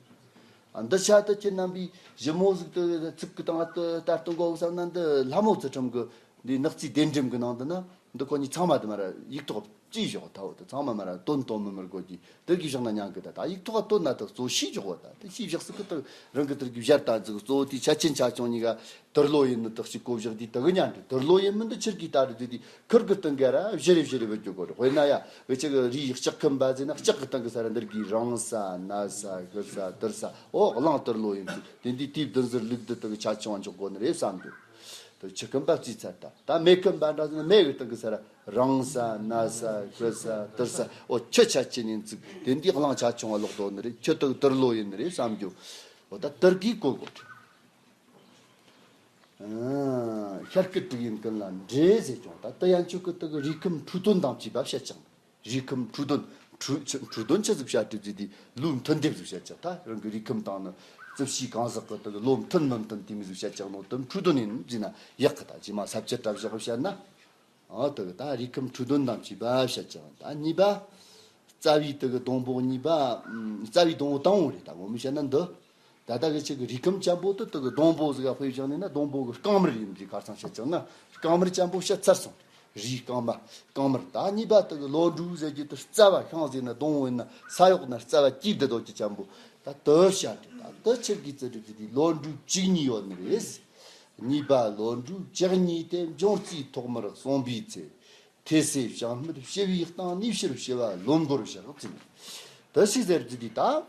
འདི་ཆ་དུ་ཁྱེད་རྣམ་པའི་ཞི་མོ་ཟིག་ཏུ་ཚིག་གི་སྟེང་ལྟ་སྟོན་གོ་བསམ་ན། འདི་ལྷ་མོ་ཚུལ་ཁྲིམས་གི་འདི་ནག་རྩིས་གདན་འདྲེན་གི་ནང་དུ་ན། འདི་ཁོ་གཉིས་ཚང་མ་དུ་མ་ར་ཡིག་ཐོག་བྲིས་བཞག་ཐལ། འོ་དུ་ཚང་མ་མ་ར་དོན་དོན་མི་མི་དགོས་ཀྱི་དེར་གི་བཞག་ན་ཉང་གི། ད་ད་ཡིག་ཐོག་དོན་ན་དུ་གཙོ་ཤེས་བཞག་བ། ད་དེ་ཤེས་བཞག་སི་གི་དུ་རང་གི་དེར་གི་བཞར་ད་ཟིག་གཙོ་བོ་དེ་ཆ་ཆེན་ཆ་ཆུང་གཉིས་ཀ་དུར་ལོ་ཡིན་ནི་དག་ཞིག་གོ་བཞག་དེ་དུ་གི་ཉན་དུ། དུར་ལོ་ཡིན་མིན་དུ་ཆིར་གི་ད་རི་དེ་དེ་ཁུར་གི་སྟེང་ག་ར་བཞི་རེ་བཞི་རེ་བུད་རྒྱུ་གོ་རེ། དཔེར་ན་ཡ་འུ་ཅག་གི་རིའི་ལྕགས་ཁམ་པ་ཟེར་ན། ལྕགས་གི་སྟེང་གི་ས་ར་འདིར་གི་རིང་ས་ན་ས་ཤི་ས་དུར་ས། འོ་གླང་དུར་ལོ་ཡིན་དུ། དེ་འདི་དེའི་བདུན་ཟུར་ལུག་འདི་དུ་གི་ཆ་ཆུང་བ་འཇོག་གོ་ནི་རེད་བསམ་རྒྱུ། དུ་ཆུ་ཁམ་པ་རྩིས་ཚར་ད། ད་མེ་ཁམ་པ་འདྲ་ཟེར་ན། མེ་གི་སྟེང་གི་ས་ར་རིང་ས་ན་ས་ཤི་ས་དུར་ས། འོ་ཆུ་ཆ་ཆེན་ཡིན་ཚིག་དེ་འདི་གླང་ཆ་ཆུང་བ་ལོག་དོ་ནི་རེད། ཆུ་དུ་གི་དུར་ལོ་ཡིན་ནི་རེད་བསམ་རྒྱུ། འོ་ད་དུར་གི་གོ་གོ། ཤར་སྐད་དྲུག་ཡིན་ཀུན་ལ་འདྲེ་ཟེར་ཀྱང་། ད་ལྟ་ཡན་ཆོད་ཀི་དུ་གི་རིགས་ཁམས་འཕྲོད་དོན་དང་བཅས་པ་བཤད་ཀྱང་། རིགས་ཁམས་འཕྲོད་དོན། འཕྲོད་འཕྲོད་དོན་ཆི་ཟིག་བཤད་དུས་ཟིག་དེ་ལོའི་མཐུན་སྡེབ་ཟིག་བཤད་ཀྱང་། ད་རང་གི་རིགས་ཁམས་དང་ནི་རྩིབས་བྱའི་གང་ཟག་གི་དུ་གི་ལོ་མཐུན་མི་མཐུན་དེ་མི་ཟིག་བཤད་ཀྱང་ནོ་དུ་འཕྲོད་དོན་ཡིན་ཟེར་ན་ཡག་གི། ད་ཇི་མ་ས་བཅད་གྲབས་བཞག་བཤད་ན། ཨ་དུ་གི་ད་རིགས་ཁམས་འཕྲོད་དོན་དང་བཅས་པ་བཤད་ཀྱང་། ད་གཉིས་པ། རྩ་བའི་དུ་གི་སྡོང་པོ་གཉིས་པ། ཨམ། རྩ་བའི་སྡོང་པོ་དང་པོ་རེད། ད་ངོ་མ་བཤད་ན་འདི། ད་ལྟ་གི་ཆེ་གི་རིགས་ཁམས་ཆེན་པོ་དུ་དུ་གི་སྡོང་པོ་ཟིག་ག་དཔེ་བཞག་ནས་ན། སྡོང་པོ་གི་རྐང་མར་ཡིན་པའི་ཁར་སང་བཤད་ཀྱང་ན། རྐང་མར་ཆེན་པོ་བཤད་ཚར་སོང་། རིའི་རྐང་མ། རྐང་མར། ད་གཉིས་པ་དུ་གི་ལོ་འབྲུག་ཟེར་རྒྱུ་དུ་རྩ་བ་ཤིང་ཟེར་ན་སྡོང་བོ་ཡིན་ན། ས་འོག་ན་རྩ་བ་སྐྱེས་བསྡད་དོ་ཀྱི་ཆེན་པོ། ད་དུ་བཤད་དུ། ད་དུ་ཆེ་གི་རྩི་སྒྲུབ་ཀྱི་དུས་ལོ་འབྲུག་བཅུ་གཉིས་ཡོད་ནི་རེད། གཉིས་པ་ལོ་འབྲུག་བཅུ་གཉིས་ཏེ། འབྱུང་རྩིས་ཐོག་མར་གསུངས་པའི་ཚེ། ཐོས་སྲས་བྱང་སྨྲར་ཕྱི་བའི་སྟེང་ནས་ཕྱིར་ཕྱི་བ་ལོ་འགོར་བཞག་ཟེར། དུ་ཞིག་ཟེར་རྒྱུ་དེ་ད།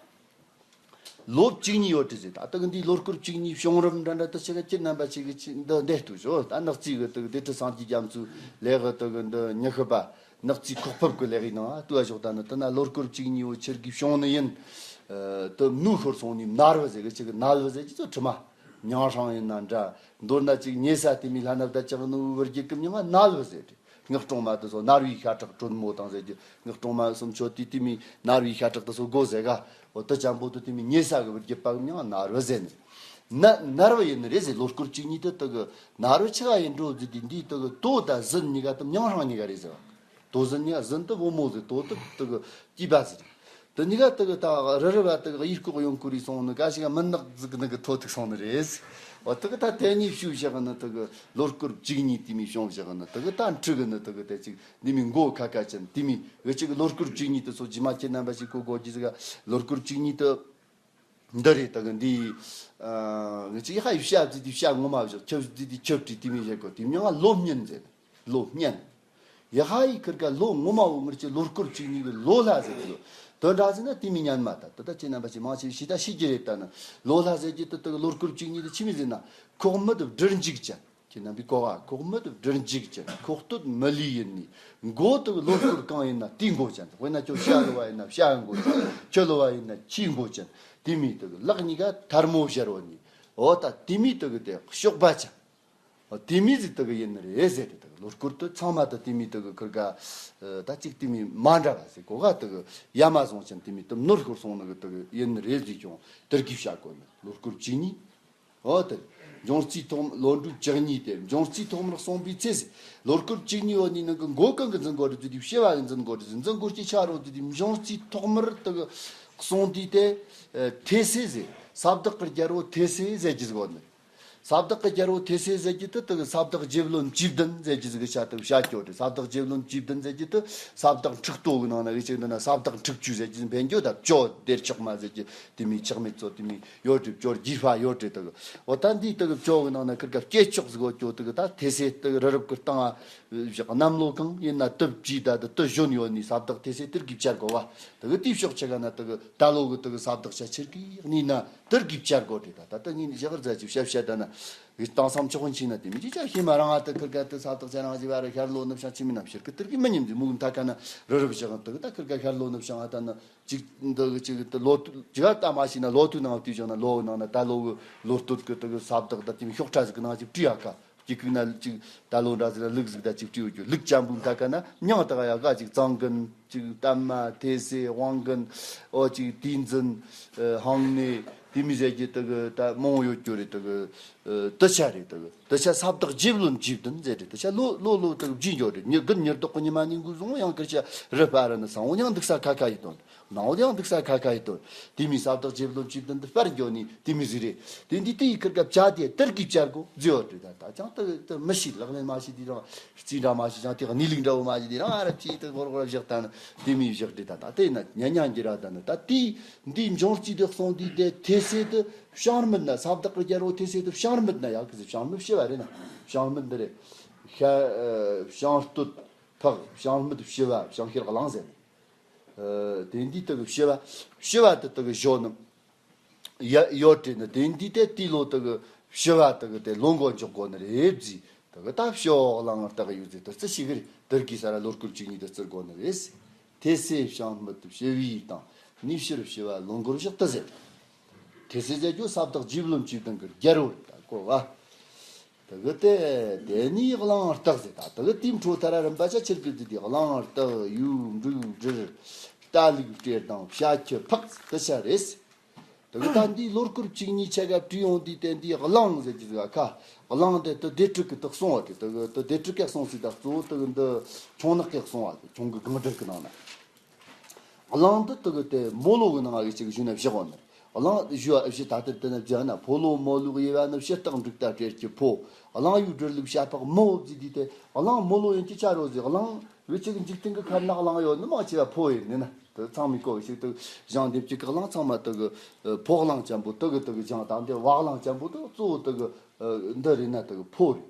ལོ་བཅུ་གཉིས་ཡོད་དུ་ཟེར། ད་ལྟ་གི་འདིའི་ལོ་སྐོར་བཅུ་གཉིས་བྱུང་རིམ་འདྲ་འདྲ་དུ་ཆེ་ག་ཁྱེད་རྣམ་པ་ཆེ་གི་ཆེ་འདི་འདས་ཐུག་ཞོ། ད་ནག་རྩིས་གི་དུ་གི་སྡེ་ཁྲི་སངས་རྒྱས་རྒྱ་མཚོའི་ལས་གི་དུ་གི་འདི་ཉི་ཤུ་པ། ནག་རྩིས་ཁོག་ཕུབ་གི་ལས་གི་ནང་ཨ་ཏུ་ཨ་ཞོག་ད་ནི་དུ་ན་ལོ་སྐོར་བཅུ་གཉིས་ཡོད་ཆེར་གི་བྱུང་ནི་ཡིན། དུ་མནོ་ཤོར་སོང་ནི་མནར་བ་ཟེར་གི་ཆེ་གི་ནལ་བ་ཟེར་གི་ཚོ་དྲི་མ། མྱང་ཧྲང་ཡིན་ན་འདྲ། མདོར་ན་ཅིག་ཉེ་ས་དེ་མི་ལྷ་ན་བརྡ་ཅག་ནུ་བུར་གྱི་ཀུམ་མྱང་ང་ནལ་བུ་ཟེར་ཏེ། ངག་སྲུང་མ་དུ་སོ་ནར་བའི་ཤ་ཁྲག་དྲོན་མོ་དང་ཟེར་རྒྱུ། ངག་སྲུང་མ་སུམ་ཆོ་དེ་དེ་མི་ནར་བའི་ཤ་ཁྲག་དུ་སོ་དགོ་ཟེར་ག། འོ་དུ་ཅམ་པོ་དུ་དེ་མི་ཉེ་ས་གི་བུར་གྱི་པག་མྱང་ང་ནར་བུ་ཟེར་ནི། ན་ནར་བུ་ཡིན་ནི་རེད་ཟེར། ལོ་སྐོར་གཅིག་གཉིས་དུ་དུ་གི་ནར་བུ་ཆི་ག་ཡིན་འགྲོ་ཟེར་དུས། འདིའི་དུ་གི་དོ་ད་ཟིན་གཉིས་ཀ་དུ་མྱང་ཧྲང་གཉིས་ཀ་རེད་ཟེར་བ། དོ་ཟིན་གཉིས་ཀ་ཟིན་དུ་བུ་མོ་ཟེར། དོ་དུ་དུ་གི་སྐྱིད་པ་ཟེར། དེ་གཉིས་ཀ་དེ་གི་ད་རི་རི་བ་དེ་གི་གཡས་སྐོགས་གཡོན་སྐོར་རེ་སོང་ནི་ག་ཞིག་མི་ནག་ཟིག་ནི་གི་ཐོ་ཐུག་སོང་ནི་རེད། འོ་དེ་གི་ད་དེ་གཉིས་ཞུ་བཞག་ནི་དེ་གི་ལོ་སྐོར་བཅུ་གཉིས་དེ་མི་བྱུང་བཞག་ནི་དེ་གི་ད་འཁྲུག་གི་ནི་དེ་གི་དེ་ཅིག་འདི་མི་མགོ་ཁ་ཁ་ཅན་དེ་མི་འུ་ཅིག་ལོ་སྐོར་བཅུ་གཉིས་དེ་སོ་ཇི་མ་ཁྱེད་རྣམ་པ་ཞིག་གོ་དགོས་ཀྱི་ཟིག་ག། ལོ་སྐོར་བཅུ་གཉིས་དེ་འདི་རེད། དེ་གི་འདི་ཨ་འུ་ཅིག་ཧ་ཡི་བྱ་ཟིག་དེ་བྱ་ངོ་མ་བཞག། ཁྱབ་ཟིག་དེ་ཁྱབ་བྲིས་དེ་མི་བཞག་གོ། དེ་མྱང་ང་ལོ་སྨྱན་ཟེར། ལོ་སྨྱན། ཡ་ཧ་ཡི་ཁིར་ཀ་ལོ་ངོ་མ་བོ་ངར་གྱི་ལོ་སྐོར་བཅུ་གཉིས་གི་ལོ་ལྷ་ཟེར་གི་ཡོད། དོན་འདྲ་ཟེར་ན་དེ་མི་ཉན་མ་ད། དེ་ད་ཁྱེད་རྣམ་པ་ཅི་མང་ཆེ་ཤི་ད་ཤི་གི་རེད། ད་ནི་ལོ་ལྷ་ཟེར་གྱི་དེ་དེ་གི་ལོ་སྐོར་བཅུ་གཉིས་དེ་ཆི་མི་ཟེར་ན། ཁོག་མི་དུ་སྦྲུལ་འཇིག་ཅན། ཁྱེད་རྣམ་པའི་གོ་བ། ཁོག་མི་དུ་སྦྲུལ་འཇིག་ཅན། ཁོག་སྟོད་མི་ལུས་ཡིན་ནི། མགོ་དུ་ལོ་སྐོར་གང་ཡིན་ན་དེའི་མགོ་ཅན། དཔེར་ན་ཁྱོད་བྱ་ལོ་བ་ཡིན་ན་བྱའི་མགོ་ཅན། ཁྱོད་ལོ་བ་ཡིན་ན་ཁྱིའི་མགོ་ཅན། དེ་མི་དུ་གི་ལག་གཉིས་ཀ་ཐལ་མོ་སྦྱར་བ་ནི། འོ་ད་དེ་མི་དུ་གི་དེ་གཤོག་པ་ཅན། དེ་མི་ཟིག་དེ་གི་ཡིན་ནི་རེད་ཟེར་ཏེ། དེ་གི་ལོ་སྐོར་དུ་ཚང་མ་དུ་དེ་མི་དེ་གི་ཁིར་ག་ད་ཅིག་དེ་མི་མ་འདྲ་བ་ཟིག་གོ་ག། དེ་གི་ཡ་མ་བཟུང་ཅན་དེ་མི་དུ་ནོར་ཤོར་སོང་ནི་གི་དེ་གི་ཡིན་ནི་རེད་ཟེར་ཀྱང་དེར་གི་བྱ་གོ་ནི་ལོ་སྐོར་བཅུ་གཉིས། འོ་དེ་འབྱུང་རྩིས་ཐོག་ལོ་འབྲུག་བཅུ་གཉིས་ཏེ། འབྱུང་རྩིས་ཐོག་མར་གསུངས་པའི་ཚེ་ཟེར། ལོ་སྐོར་བཅུ་གཉིས་ཡོད་ནི་ནང་གི་མགོ་གང་གི་འཛིན་དགོས་རེད་ཟེར་དུས་བྱེ་བ་གི་འཛིན་དགོས་རེད་ཟེར། འཛིན་དགོས་ཀྱི་ཆ་རོགས་དེ་དུས་འབྱུང་རྩིས་ཐོག་མར་དེ་གི་གསུངས་དུས་དེ། ཐོས་སྲས་ཟེར། ས་བདག་གི་རྒྱལ་པོ་ཐོས་སྲས་ཟེར་གྱི་ཟིག་ཡོད་ནི། ས་བདག་གི་རྒྱལ་པོ་ཐོས་སྲས་ཟེར་གྱི་དེ་དེ་གི་ས་བདག་རྗེ་བློན་བཅུ་བདུན་ཟེར་གྱི་ཟིག་གི་ཆ་དེ་བྱ་སྐྱོ་རེད། ས་བདག་རྗེ་བློན་བཅུ་བདུན་ཟེར་གྱི་དེ་ས་བདག་འཁྲུག་རྟོག་གི་ནང་ན་གི་ཅིག་འདི་ན་ས་བདག་འཁྲུག་ཆུ་ཟེར་གྱི་འཕེན་རྒྱུ་ད་བཅོ་བདེར་ཆོག་མ་ཟེར་གྱི་དེ་མི་ཆག་མེད་ཚོ་དེ་མི་ཡོད་རེད། བཅོ་རྒྱུ་ཕ་ཡོད་རེད། དེ་གི་འོ་ད་འདི་དེ་གི་བཅོ་གི་ནང་ན་ཁིར་ག་སྐྱེ་ཆོག་ཟིག་གོ་སྐྱོ། དེ་གི་ད་ཐོས་སྲས་དེ་གི་རི་རབ་གི་སྟེང་ང་བཞག་གནམ་ལོ་གང་ཡིན་ན་དུ་བཅུ་ད་དེ་དུ་གཞོན་ཡོད་ནི་ས་བདག་ཐོས་སྲས་དེར་གི་བཅར་དགོས་བ། དེ་གི་དེའི་ཕྱོགས་ཆེ་ག་ན་དེ་གི་ད་ལོ་གི་དེ་གི་ས་བདག་ཆ་ཆེར་གི་ཡག་ནི་ན། དེར་གི་བཅར་དགོས་ཏེ། ད་ད་ལྟ་ངས་ནི་ཞག་རྫ་ཅིག་བཤད་བཤད་ད་ན། གི་དེང་སང་ཆོག་མཆིས་ན་དེ་མི་ཅི་ཅག་ཤེས་མ་རང་ང་ད་ཁིར་ག་དེ་ས་བདག་ཅ་རང་ཞི་བ་ར་ཤར་ལོ་ནུབ་བྱང་ཆི་མི་ནམ་ཤེར་གི་དེར་གི་མི་ཉིམ་ཟི་མུ་གུམ་ཐ་ཀ་ན་རི་རབ་བཞག་དེ་གི་ད་ཁིར་ག་ཤར་ལོ་ནུབ་བྱང་ཨ་ད་ན་ཅིག་འདི་གི་ཅིག་དེ་ལོ་དུ་ཅི་ག་ད་མ་ཤེས་ན་ལོ་དུ་ནང་དུ་བཞག་ན་ལོ་ནང་ན་ད་ལོ་གི་ལོ་སྟོད་གི་དེ་གི་ས་བདག་ད་དེ་མི་ཤོག་ཁྲ་ཟིག་གི་ནང་ཅིག་བྲིས་ཨ་ཀ་ཅིག་གི་ན་ཅིག་ད་ལོ་འདྲ་ཟིག་ལ་ལུག་ཟིག་ད་ཅིག་བྲིས་ཡོད་རྒྱུ། ལུག་ཅམ་བུ་ཐ་ཀ་ན་མྱང་ད་ག་ཡ་ག་ཅིག་གཙང་གིན། ཅིག་གཏའ་མ། ཐེལ་ཙེ། དབང་གིན། ཨོ་ཅིག་དུས་འཛིན། ཨ་ཧང་ནེ། དེ་མོ་ཟེར་གྱི་དེ་གི་ད་མང་བོ་ཡོད་རྒྱུ་རེད། དེ་གི་ཨ་དུ་ཆ་རེད། དེ་གི་དུ་ཆ་ས་བདག་རྗེ་བློན་བཅུ་བདུན་ཟེར་རེད། དུ་ཆ་ལོ་ལོ་ལོ་དེ་གི་བརྗེ་འགྱོ་རེད། ཉི་དགུན་ཉི་ལྡོག་གི་ཉི་མ་ནས་འགོ་བཟུང་ཡང་ཁར་ཆ་རི་ཕ་རི་ནི་སང་བོ་ཡང་འདུག་ས་ཁ་ཁ་ཡི་དོན། ནང་བོ་ཡང་འདུག་ས་ཁ་ཁ་ཡི་དོན། དེ་མོ་ས་བདག་རྗེ་བློན་བཅུ་བདུན་དུ་སྤར་འགྱོ་ནི་དེ་མོ་ཟིག་རེད། དེ་འདི་དེ་ཡི་ཁར་སྐབས་བཅའ་དེ་དར་གི་བཅར་གོ་ཟེར་བ་རེད། ད་ད་ཅང་དེ་དེ་མི་ཤེས། ལག་ལེན་མ་ཤེས། དེ་རང་རྩིས་འདྲ་མ་ཤེས། ཅང་དེ་གནས་ལུགས་འདྲ་བོ་མ་ཤེས། དེ་རང་ཨ་ར་ཅིག་དེ་སྒོར་སྒོར་བཞག་ད་ནི་དེ་མོ་བཞག་རེད། ད་ད་དེ་ན་ཉན་ཉན་གྱི་ར། ད་ནི་ད་དེ་འདི་འབྱུང་རྩིས་དེ་གསུང་དུས་དེ་ཐེལ་ཙེ་དེ་བྱང་སྨད་ན། ས་བདག་གི་རྒྱལ་པོ་ཐེལ་ཙེ་དེ་བྱང་སྨད་ན་ཡག་གི་ཟེར། བྱང་སྨད་བྱེ་བ་རེད་ན། བྱང་སྨད་འདི་རེད། ཤ་ཨ་བྱང་སྟོད་ཕག། བྱང་སྨད་བྱེ་བ། བྱང་ཤར་གླང་ཟེར། ཨ་དེ་འདི་དེ་གི་བྱེ་བ། བྱེ་བ་དེ་དེ་གི་གཞོན་ནུ་ཡ་ཡོད་དྲན་ནི། དེ་འདི་དེ་དེ་ལོ་དེ་གི་བྱེ་བ་དེ་གི་དེ་ལོ་འགོ་འཇོག་དགོ་ནི་རེད་ཟེར། དེ་གི་ད་བྱོ་གླང་རྟགས་ཡོད་ཟེར། དེ་རྩི་ཤི་གི་རེད། དེར་གི་ས་ར་ལོ་སྐོར་བཅུ་གཉིས་དེ་རྩི་དགོ་ནི་རེད། ཐེལ་ཙེ་བྱང་སྨད་དུ་བྱེ་བའི་དང་། ནུས་ཕྱིར་བྱེ་བ་ལོ་འགོར་བཞག་དུ་ཟེར། ཐེལ་ཙེ་ཟེར་རྒྱུ་ས་བདག་རྗེ་བློན་བཅུ་བདུན་གི་རྒྱལ་པོ་རེད། ད་གོ་བ། དེ་གི་དེ་དེ་ནས་གླང་རྟགས་ཟེར། ད་དེ་གི་དེའི་འཕྲོ་ཐ་ར་རིམ་པ་ཆ་ཆེར་གི་དེ་དེ་གླང་རྟགས། ཡུལ་འབྲུག་སྦྲུལ། རྟ་ལུག་སྤྲེལ་དང་བྱ་ཁྱི་ཕག་དུ་ཆ་རེད། དེ་གི་ད་འདི་ལོ་སྐོར་བཅུ་གཉིས་ཆ་ག་བྲིས་ཡོང་དུས་དེ་འདི་གླང་ཟེར་གྱི་ཟིག་ཁ། གླང་དེ་དེ་སྡེ་དྲུག་གི་དེ་གསུང་བ་དེ། དེ་གི་དེ་སྡེ་དྲུག་གི་གསུང་ཟིག་ད་གཙོ་བོ་དེ་གི་འདི་ཁྱུང་ནག་གི་གསུང་བ་དེ། ཁྱུང་གི་སྒང་དྲུག་གི་ནང་ན། གླང་འདི་དེ་གི་དེ་མོ་ལོ་གི་ནང་གི་ཅིག་ཞུ་ན་བཞག་འོང་ནི། གླང་ཞུ་བ་ཞུ་ད་དེ་དེ་ན་བཞག་ན། ཕོ་ལོ་མོ་ལུག་དབྱེ་བ་ནི། བྱི་སྟག་འབྲུག་རྟ་སྤྲེལ་གྱི་ཕོ། གླང་ཡུལ་སྦྲུལ་ལུག་བྱ་ཕག་མོ་ཟེར་དུས་དེ། གླང་མོ་ལོ་ཡིན་གྱི་ཆ་རོ་ཟེར། གླང་གི་ཅིག་འཇིག་རྟེན་གི་ཁམས་ན་གླང་ཡོད་ནི་མང་ཆེ་བ་ཕོ་ཡིན་ནི་ན། དེ་ཚང་མས་གོ་ཞིག་དེ་ཞང་འདེབས་ཀྱི་གླང་ཚང་མ་དེ་གི་ཕོ་གླང་ཅན་པོ་དེ་གི་དེ་གི་ཞང་དང་དེ་བ་གླང་ཅན་པོ་དེ་གཙོ་བོ་དེ་གི་འདི་རེད་ན་དེ་གི་ཕོ་རེད།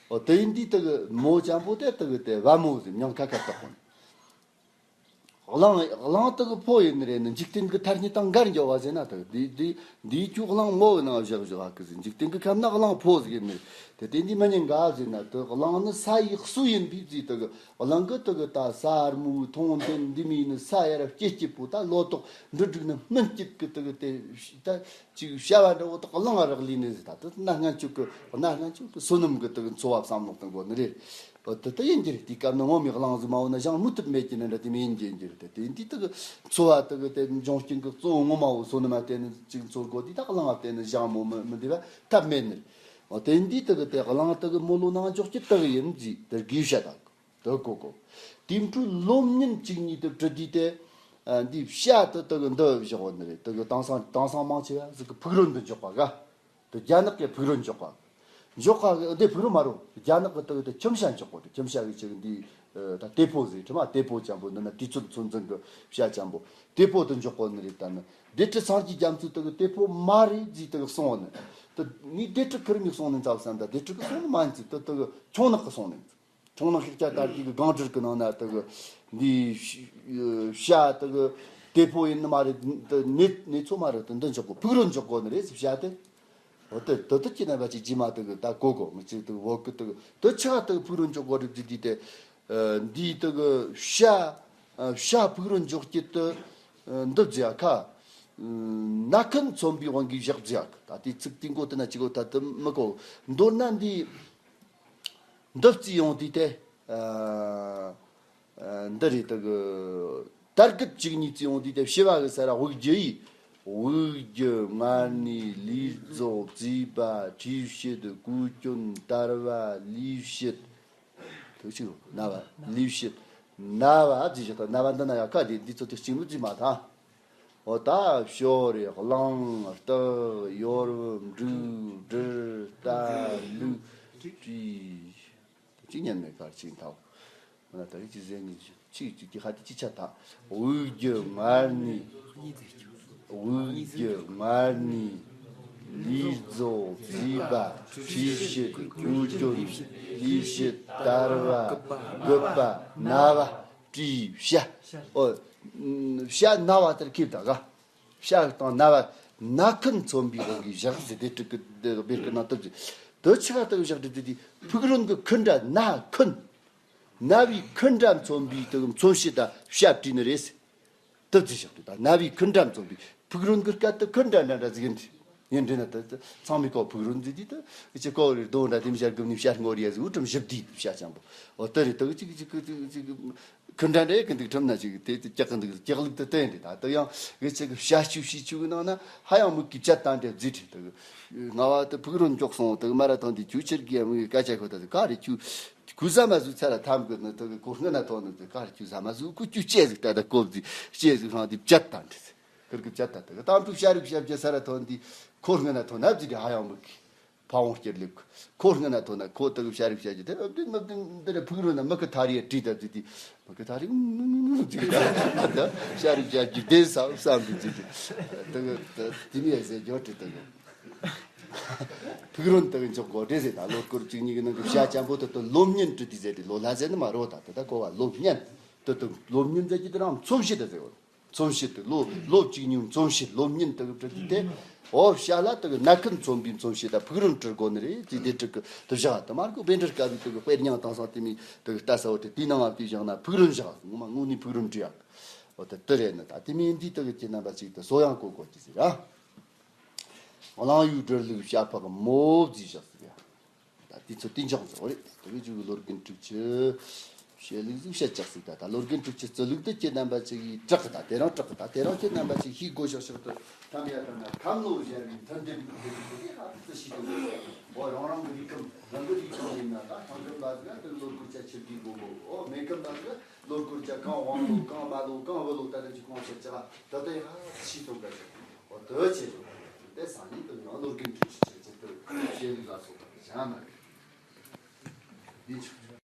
འོ་དེ་ཡིན་དུས་དེ་གི་མོ་ཅན་པོ་དེ་དེ་གི་དེ་བ་མོ་ཟེར། མྱིང་ཁ་ཁ་བཏགས་གོ་ནི། གླང་གླང་དེ་གི་ཕོ་ཡིན་ནི་རེད་ནི། འཇིག་རྟེན་གི་ཐ་སྙད་དང་འགལ་འགྱོ་བ་ཟེར་ན་དེ་འདི་འདི་འདིའི་ཁྱུ་གླང་མོ་གི་ནང་བཞག་བཞག་གི་ཟེར། འཇིག་རྟེན་གི་ཁམས་ན་གླང་ཕོ་ཟིག་ཡིན་ནི་རེད། དེ་དེ་འདི་མི་ཉན་ག་ཟེར་ན། དེ་གླང་ནི་ས་ཡི་སུ་ཡིན་པའི་ཟེར། དེ་གི་གླང་གི་དེ་གི་ད་ས་དམུ་མཐོང་ལྡན་འདི་མོ་ནི་ས་ཡ་ར་སྐྱིད་སྐྱིད་པོ། ད་ལོ་ཏོག་འབྲུ་དྲུག་ནི་སྨིན་སྐྱིད་གི་དེ་གི་དེ་ད་ཅིག་བྱ་བ་འདྲ་བོ་དེ་གླང་རག་ལས་ནི་ཟེར། ད་དེ་གནའ་སྔ་འཇུག་གི་གནའ་སྔ་འཇུག་གི་བསོད་ནམས་གི་དེ་གི་འཚོ་བ་བསམ་བློ་གཏོང་དགོ་ནི་རེད། འོ་དེ་ལྟ་ཡིན་གྱི་རེད། དེའི་སྐབས་ན་ངོ་མའི་གླང་ཟིག་མ་འོ་ན་ཞང་མུ་མཐུད་མེད་ཀྱི་ནི་འདྲ་དེ་མོ་ཡིན་གྱི་ཡིན་གྱི་རེད། དེ་དེ་འདི་དེ་གི་འཚོ་བ་དེ་གི་དེ་འབྱུང་རྐྱེན་གི་གཙོ་བོ་ངོ་མ་བོ་བསོད་ནམས་ལ་བརྟེན་ནས་ཅིག་འཚོ་དགོས་དུས། ད་གླང་ལ་བརྟེན་ནས་ཞང་མོ་མི་མི་འདི་བ་ཐབས་མེད་ནི་རེད། འོ་དེ་འདི་དེ་གི་དེ་གླང་དེ་གི་མོ་ལོ་ནང་འཇོག་རྒྱུ་དེ་གི་ཡིན་ཟེར། དེ་དགེ་བཤེས་དང་དེ་གོ་གོ། དེའི་འཕྲོ་ལོ་གཉིས་བཅུ་གཉིས་དེ་བྲི་དུས་དེ་འདི་བྱ་དེ་དེ་གི་འདི་བཞག་གོ་ནི་རེད། དེ་གི་དེང་སང་དེང་སང་མང་ཆེ་བ་ཟིག་གི་ཕུག་རོན་དུ་འཇོག་པ་ག་དེ་རྒྱ་ནག་གི་ཕུག་རོན་འཇོག་པ། འཇོག་པ་འདི་ཕུག་རོན་མ་རུང་། རྒྱ་ནག་གི་དེ་དེ་ཁྱིམ་བྱ་འཇོག་པ་དེ། ཁྱིམ་བྱ་གི་ཅིག་འདི་ད་ཏེ་ཕོ་ཟེར། ཁྲི་མ་ཏེ་ཕོ་ཅན་པོ། འདི་ན་དུས་ཚོད་ཚོད་འཛིན་གི་བྱ་ཅན་པོ་ཏེ་ཕོ་དེ་འཇོག་གོ་ནི་རེད། ད་ནི་སྡེ་ཁྲི་སངས་རྒྱས་རྒྱ་མཚོས་དེ་གི་ཏེ་ཕོ་མ་རེད་ཟེར་དེ་གི་གསུང་བ་ནི། དེ་ངས་སྡེ་ཁྲི་ཁུར་མིག་གསུང་ནི་ཚབ་བསམ། ད་སྡེ་ཁྲི་གི་གསུང་ནི་མ་ཡིན་ཟེར། དེ་དེ་གི་ཁྱུང་ནག་གི་གསུང་ནི། ཁྱུང་ནག་ཤཱཀྱ་དར་གྱི་སྒང་དྲུག་གི་ནང་ན་དེ་གི་འདི་བྱ་དེ་གི་ཏེ་ཕོ་ཡིན་ནི་མ་རེད། དེ་གནས་གནས་ཚུལ་མ་རེད། དེ་འདི་འཇོག་གོ། ཕུག་རོན་འཇོག་གོ་ནི་རེད་ཟེར་བྱ་དེ། འོ་དེ་དེ་དེ་ཅི་ན་བ་ཅིག་རྗེས་མ་དེ་གི་ད་གོ་གོ་མི་ཅིག་དེ་གི་བོད་གི་དེ་གི་དེ་ཆ་དེ་གི་ཕུག་རོན་འཇོག་གོ་རེད་ཟེར་དུས་དེ། ཨ་འདི་དེ་གི་བྱ་ཨ་བྱ་ཕུག་རོན་འཇོག་རྒྱུ་དེ་ཨ་འདི་ཟེར་ཡ་ཁ། ཨ་ན་ཁན་མཚོན་པའི་དབང་གིས་བཞག་ཟེར་ཡ་ཁ། ད་དེ་ཚིག་དེ་མགོ་དེ་ན་ཅིག་གོ། ད་དེ་མི་གོ། མདོར་ན་འདི། འདི་བརྩིས་ཡོང་དུས་དེ། ཨ་ཨ་འདི་རེད། དེ་གི་དར་གུད་བཅུ་གཉིས་བརྩིས་ཡོང་དུས་དེ་བྱེ་བ་གི་ས་ར་དབུགས་རྒྱུ་ཡིས། དབུགས་རྒྱུ། མངལ་གནས། ལུས་རྫོགས། བཙས་པ། མཁྲིས་བྱེད། གོས་གྱོན། དར་བ། ལུས་བྱེད། དེ་གཅིག་རོ། ན་བ། ལུས་བྱེད། ན་བ་བརྩིས་བཞག་ད་ན་བ་འདི་ན་ཡ་ཁ་དེ་འདི་ཚོ་དེ་གཅིག་མི་བརྩིས་མ་ཐག་འོ་ད་བྱོ་རེད། གླང་། སྟག། ཡོར་བུ། འབྲུག། སྦྲུལ། རྟ། ལུག། སྤྲེའུ། ཅི་ཉན་མེད་གར་ཅིག་འཐའོ། འོ་ན་ད་རེས་ཅི་ཟེར་ནི་ཅིག་ཅིག་གི་ཧ་དེ་ཅི་ཆ་ད། དབུགས་རྒྱུ། མངལ་གནས། དབུགས་རྒྱུ། མངལ་གནས། ལུས་རྫོགས། བཙས་པ། མཁྲིས་བྱེད། གོས་གྱོན། ལུས་བྱེད། དར་བ། རྒུད་པ། ན་བ། སྤྲེའུ། བྱ། ཨོ། བྱ་ན་བ་དེར་ཁེབས་ད་ག་བྱ་དང་ན་བ་ན་ཁན་མཚོན་པའི་དབང་གིས་བཞག་ཟེར། དེ་དྲུག་གི་སྦེར་གི་ནང་དུ་དེ་ཆ་དག་བཞག་དེ་དེ་ཕུག་རོན་གི་ཁུ་འདྲ་ན་ཁན། ན་བའི་ཁུ་འདྲ་མཚོན་པའི་དེ་མཚོན་བྱེད་ད་བྱ་བྲིས་ནི་རེད། དེ་བརྩིས་བཞག་དེ་ད་ན་བའི་ཁུ་འདྲ་མཚོན་པའི་ཕུག་རོན་གི་སྐད་དུ་ཁུ་འདྲ་འདྲ་འདྲ་ཟིག་ཡིན། ཡིན་འདྲ་ན་དེ་ཚང་མས་གོ། ཕུག་རོན་ཟིག་དེ་དེ་ཅི་གོ་རེད། རྡོ་འདྲ་དེ་མི་བྱ་རྒུམ་ནི་བྱ་སྔོ་རེ་ཟིག་འུ་ཀྲམ་ཞིབ་དེ་བྱ་ཅང་པོ། འོ་དེ་རེད། དེ་ཅིག་ཅིག་ཅིག་ཅིག་ཁུ་འདྲ་འདྲ་གི་འདུག་ཁྲིམས་ན་ཅིག་དེ་དེ་ཀྱག་གི་འདུག་ཀྱག་ལུག་དེ་བསྟན་ཏེ། ད་དེ་ཡང་ངེད་ཅག་གི་བྱ་སྤྱོད་བྱེད་ཆུ་གི་ནང་ན་ཧ་ཡང་མིག་གིས་བཅད་བཏང་འདྲ་བརྫིས་ཏེ། དེ་ང་བ་དེ་ཕུག་རོན་མགྱོགས་སོང་། དེ་མ་ར་ཐོན་དེ་ཁྱུ་ཆེར་གི་མིག་གི་སྐད་ཆ་ཁོ་ད་དེ་ག་རེ་ཁྱུ་ཁུ་ཟ་མ་ཟུག་ཚ་ལ་ཐམ་གི་ནི་དེ་གི་ཁོ་སྔ་ན་ཐོན་ནི་དེ་ག་རེ་ཁྱུ་ཟ་མ་ཟུག་ཁུ་ཁྱུ་ལྕེ་ཟིག་ད་ད་ཀོབ་ཟིག་ལྕེ་ཟིག་ཧྲང་དེ་བཅད་བཏང་འདྲ། ཁིར་གི་བཅད་བཏང་དེ་གི་དམ་ཕྲུག་བྱ་རིགས་བྱ་བྱ་ས་ར་ཐོན་དེ་ཁོ་སྔ་ན་ཐོན་ན་བརྫིས་ཏེ་ཧ་ཡང་མིག་གིས། ཕ་བོང་སྐྱེར་ལེབ། ཁོ་སྔ་ན་ཐོན་ན་ཁོ་དེ་གི་བྱ་རིགས་བྱ་རྒྱུ་དེ་ཨ་བདེ་མི་བདེ་འདི་ནས་ཕུག་རོན་ན་མི་གི་ཐ་རིའི་བྲིས་ད་བརྫིས་ཏེ། མི་གི་ཐ་རིའི་ཅིག་ད་བྱ་རིགས་བྱ་རྒྱུ་བདེ་ས་བསམ་གི་བརྫིས་ཏེ། དེ་གི་དེ་དེ་མི་ཟེར་རྒྱུ་དེ་དེ་གི་ཕུག་རོན་དེ་གི་འཇོག་དགོས་འདྲ་ཟེར། ད་ལོ་སྐོར་བཅུ་གཉིས་གི་ནང་གི་བྱ་ཅན་པོ་དེ་དེ་ལོ་མཉེན་བྲིས་ཏེ་ཟེར་ཏེ། ལོ་ལྷ་ཟེར་ནི་མ་རོ། ད་དེ་ད་གོ་བ་ལོ་མཉེན་དེ་དེ་ལོ་མཉེན་ཟེར་གྱི་དེ་རང་མཚོན་བྱེད་དེ་ཟེར་བ། མཚོན་བྱེད་དེ་ལོ་ལོ་གཅིག་ཉིན་མཚོན་བྱེད་ལོ་མཉེན་དེ་གི་བྲིས་ཏེ། འོ་བྱ་ལ་དེ་གི་ན་ཁུན་མཚོན་པའི་མཚོན་བྱེད་ད་ཕུག་རོན་བྲི་དགོས་ནི་རེད། དེ་དེ་བྲིས་གི་དེ་བཞག་དེ་མར་གི་བཻ་ཌཱུརྱ་ཀ་པའི་དེ་གི་དཔེ་རྙིང་དེང་སང་དེ་མི་དེ་གི་ལྟ་ས་བོ་དེ་དེའི་ནང་ང་དེ་བཞག་ན་ཕུག་རོན་བཞག་ངོ་མ་དངོས་གནས་ཕུག་རོན་བྲིས་ཡག་འོ་དེ་དེ་རེད་ནི། ད་དེ་མི་འདི་དེ་གི་ཁྱེད་རྣམ་པ་ཅིག་དེ་བཟོ་ཡང་གོ་དགོས་ཀྱི་ཟེར་ར། གླང་ཡུལ་སྦྲུལ་ལུག་བྱ་ཕག་མོ་བརྫིས་བཞག་ཟེར་ཡ། ད་དེ་ཚོ་གཏན་འཇགས་བཟོ་རེད། དེ་བས་ཅིག་ལོ་རྒན་དྲུག་ཅུ་བཤད་ལུགས་ཟིག་བཤད་ཅག་ཟིག་ད་ད་ལོ་རྒན་དྲུག་ཅུ་རྩི་ལུགས་དེ་ཁྱེད་རྣམ་པ་ཅིག་གིས་དྲག་གི་ད་དེ་རང་དྲག་གི་ད་དེ་རང་ཁྱེད་རྣམ་པ་ཅིག་ཤེས་དགོས་ཤག་ཤག་ཏུ་ཐམ་ཡ་ཐམ་ན་ཁམས་ལོ་བཞག་པའི་མཐུན་སྒྲིལ་གྱི་དེ་ཚོ་དེ་ཧ་ཙི་ཤེས་དགོས། འོ་རང་རང་གི་རིགས་ཁམས་རང་གི་རིགས་ཁམས་ཡིན་ན། ད་ཐང་ཁམས་པ་ཟིག་ན་དེ་ལོ་སྐོར་ཆ་ཆིབས་ཀྱི་དགོས་གོ། འོ་སྨད་ཁམས་པ་ཟིག་ན་ལོ་སྐོར་ཆ་གང་དབང་ལོ་གང་མ་ལོ་གང་བུ་ལོ་ད་དེ་ཅིག་གང་ཆ་ཆ་ད་དེ་ཧ་ཙི་ཤེས་དགོས་ག་ཆ། འོ་དེ་བྱས་ཡོད་པ་རེད། དེ་སང་ཉིན་དེ་ནང་ལོ་རྒན་དྲུག་ཅུ་ཆ་ཆེ་དེ་བཤད་ལུགས་ལ་སོགས་པ་བྱ་མ་རེད། ཡིན་ཆོག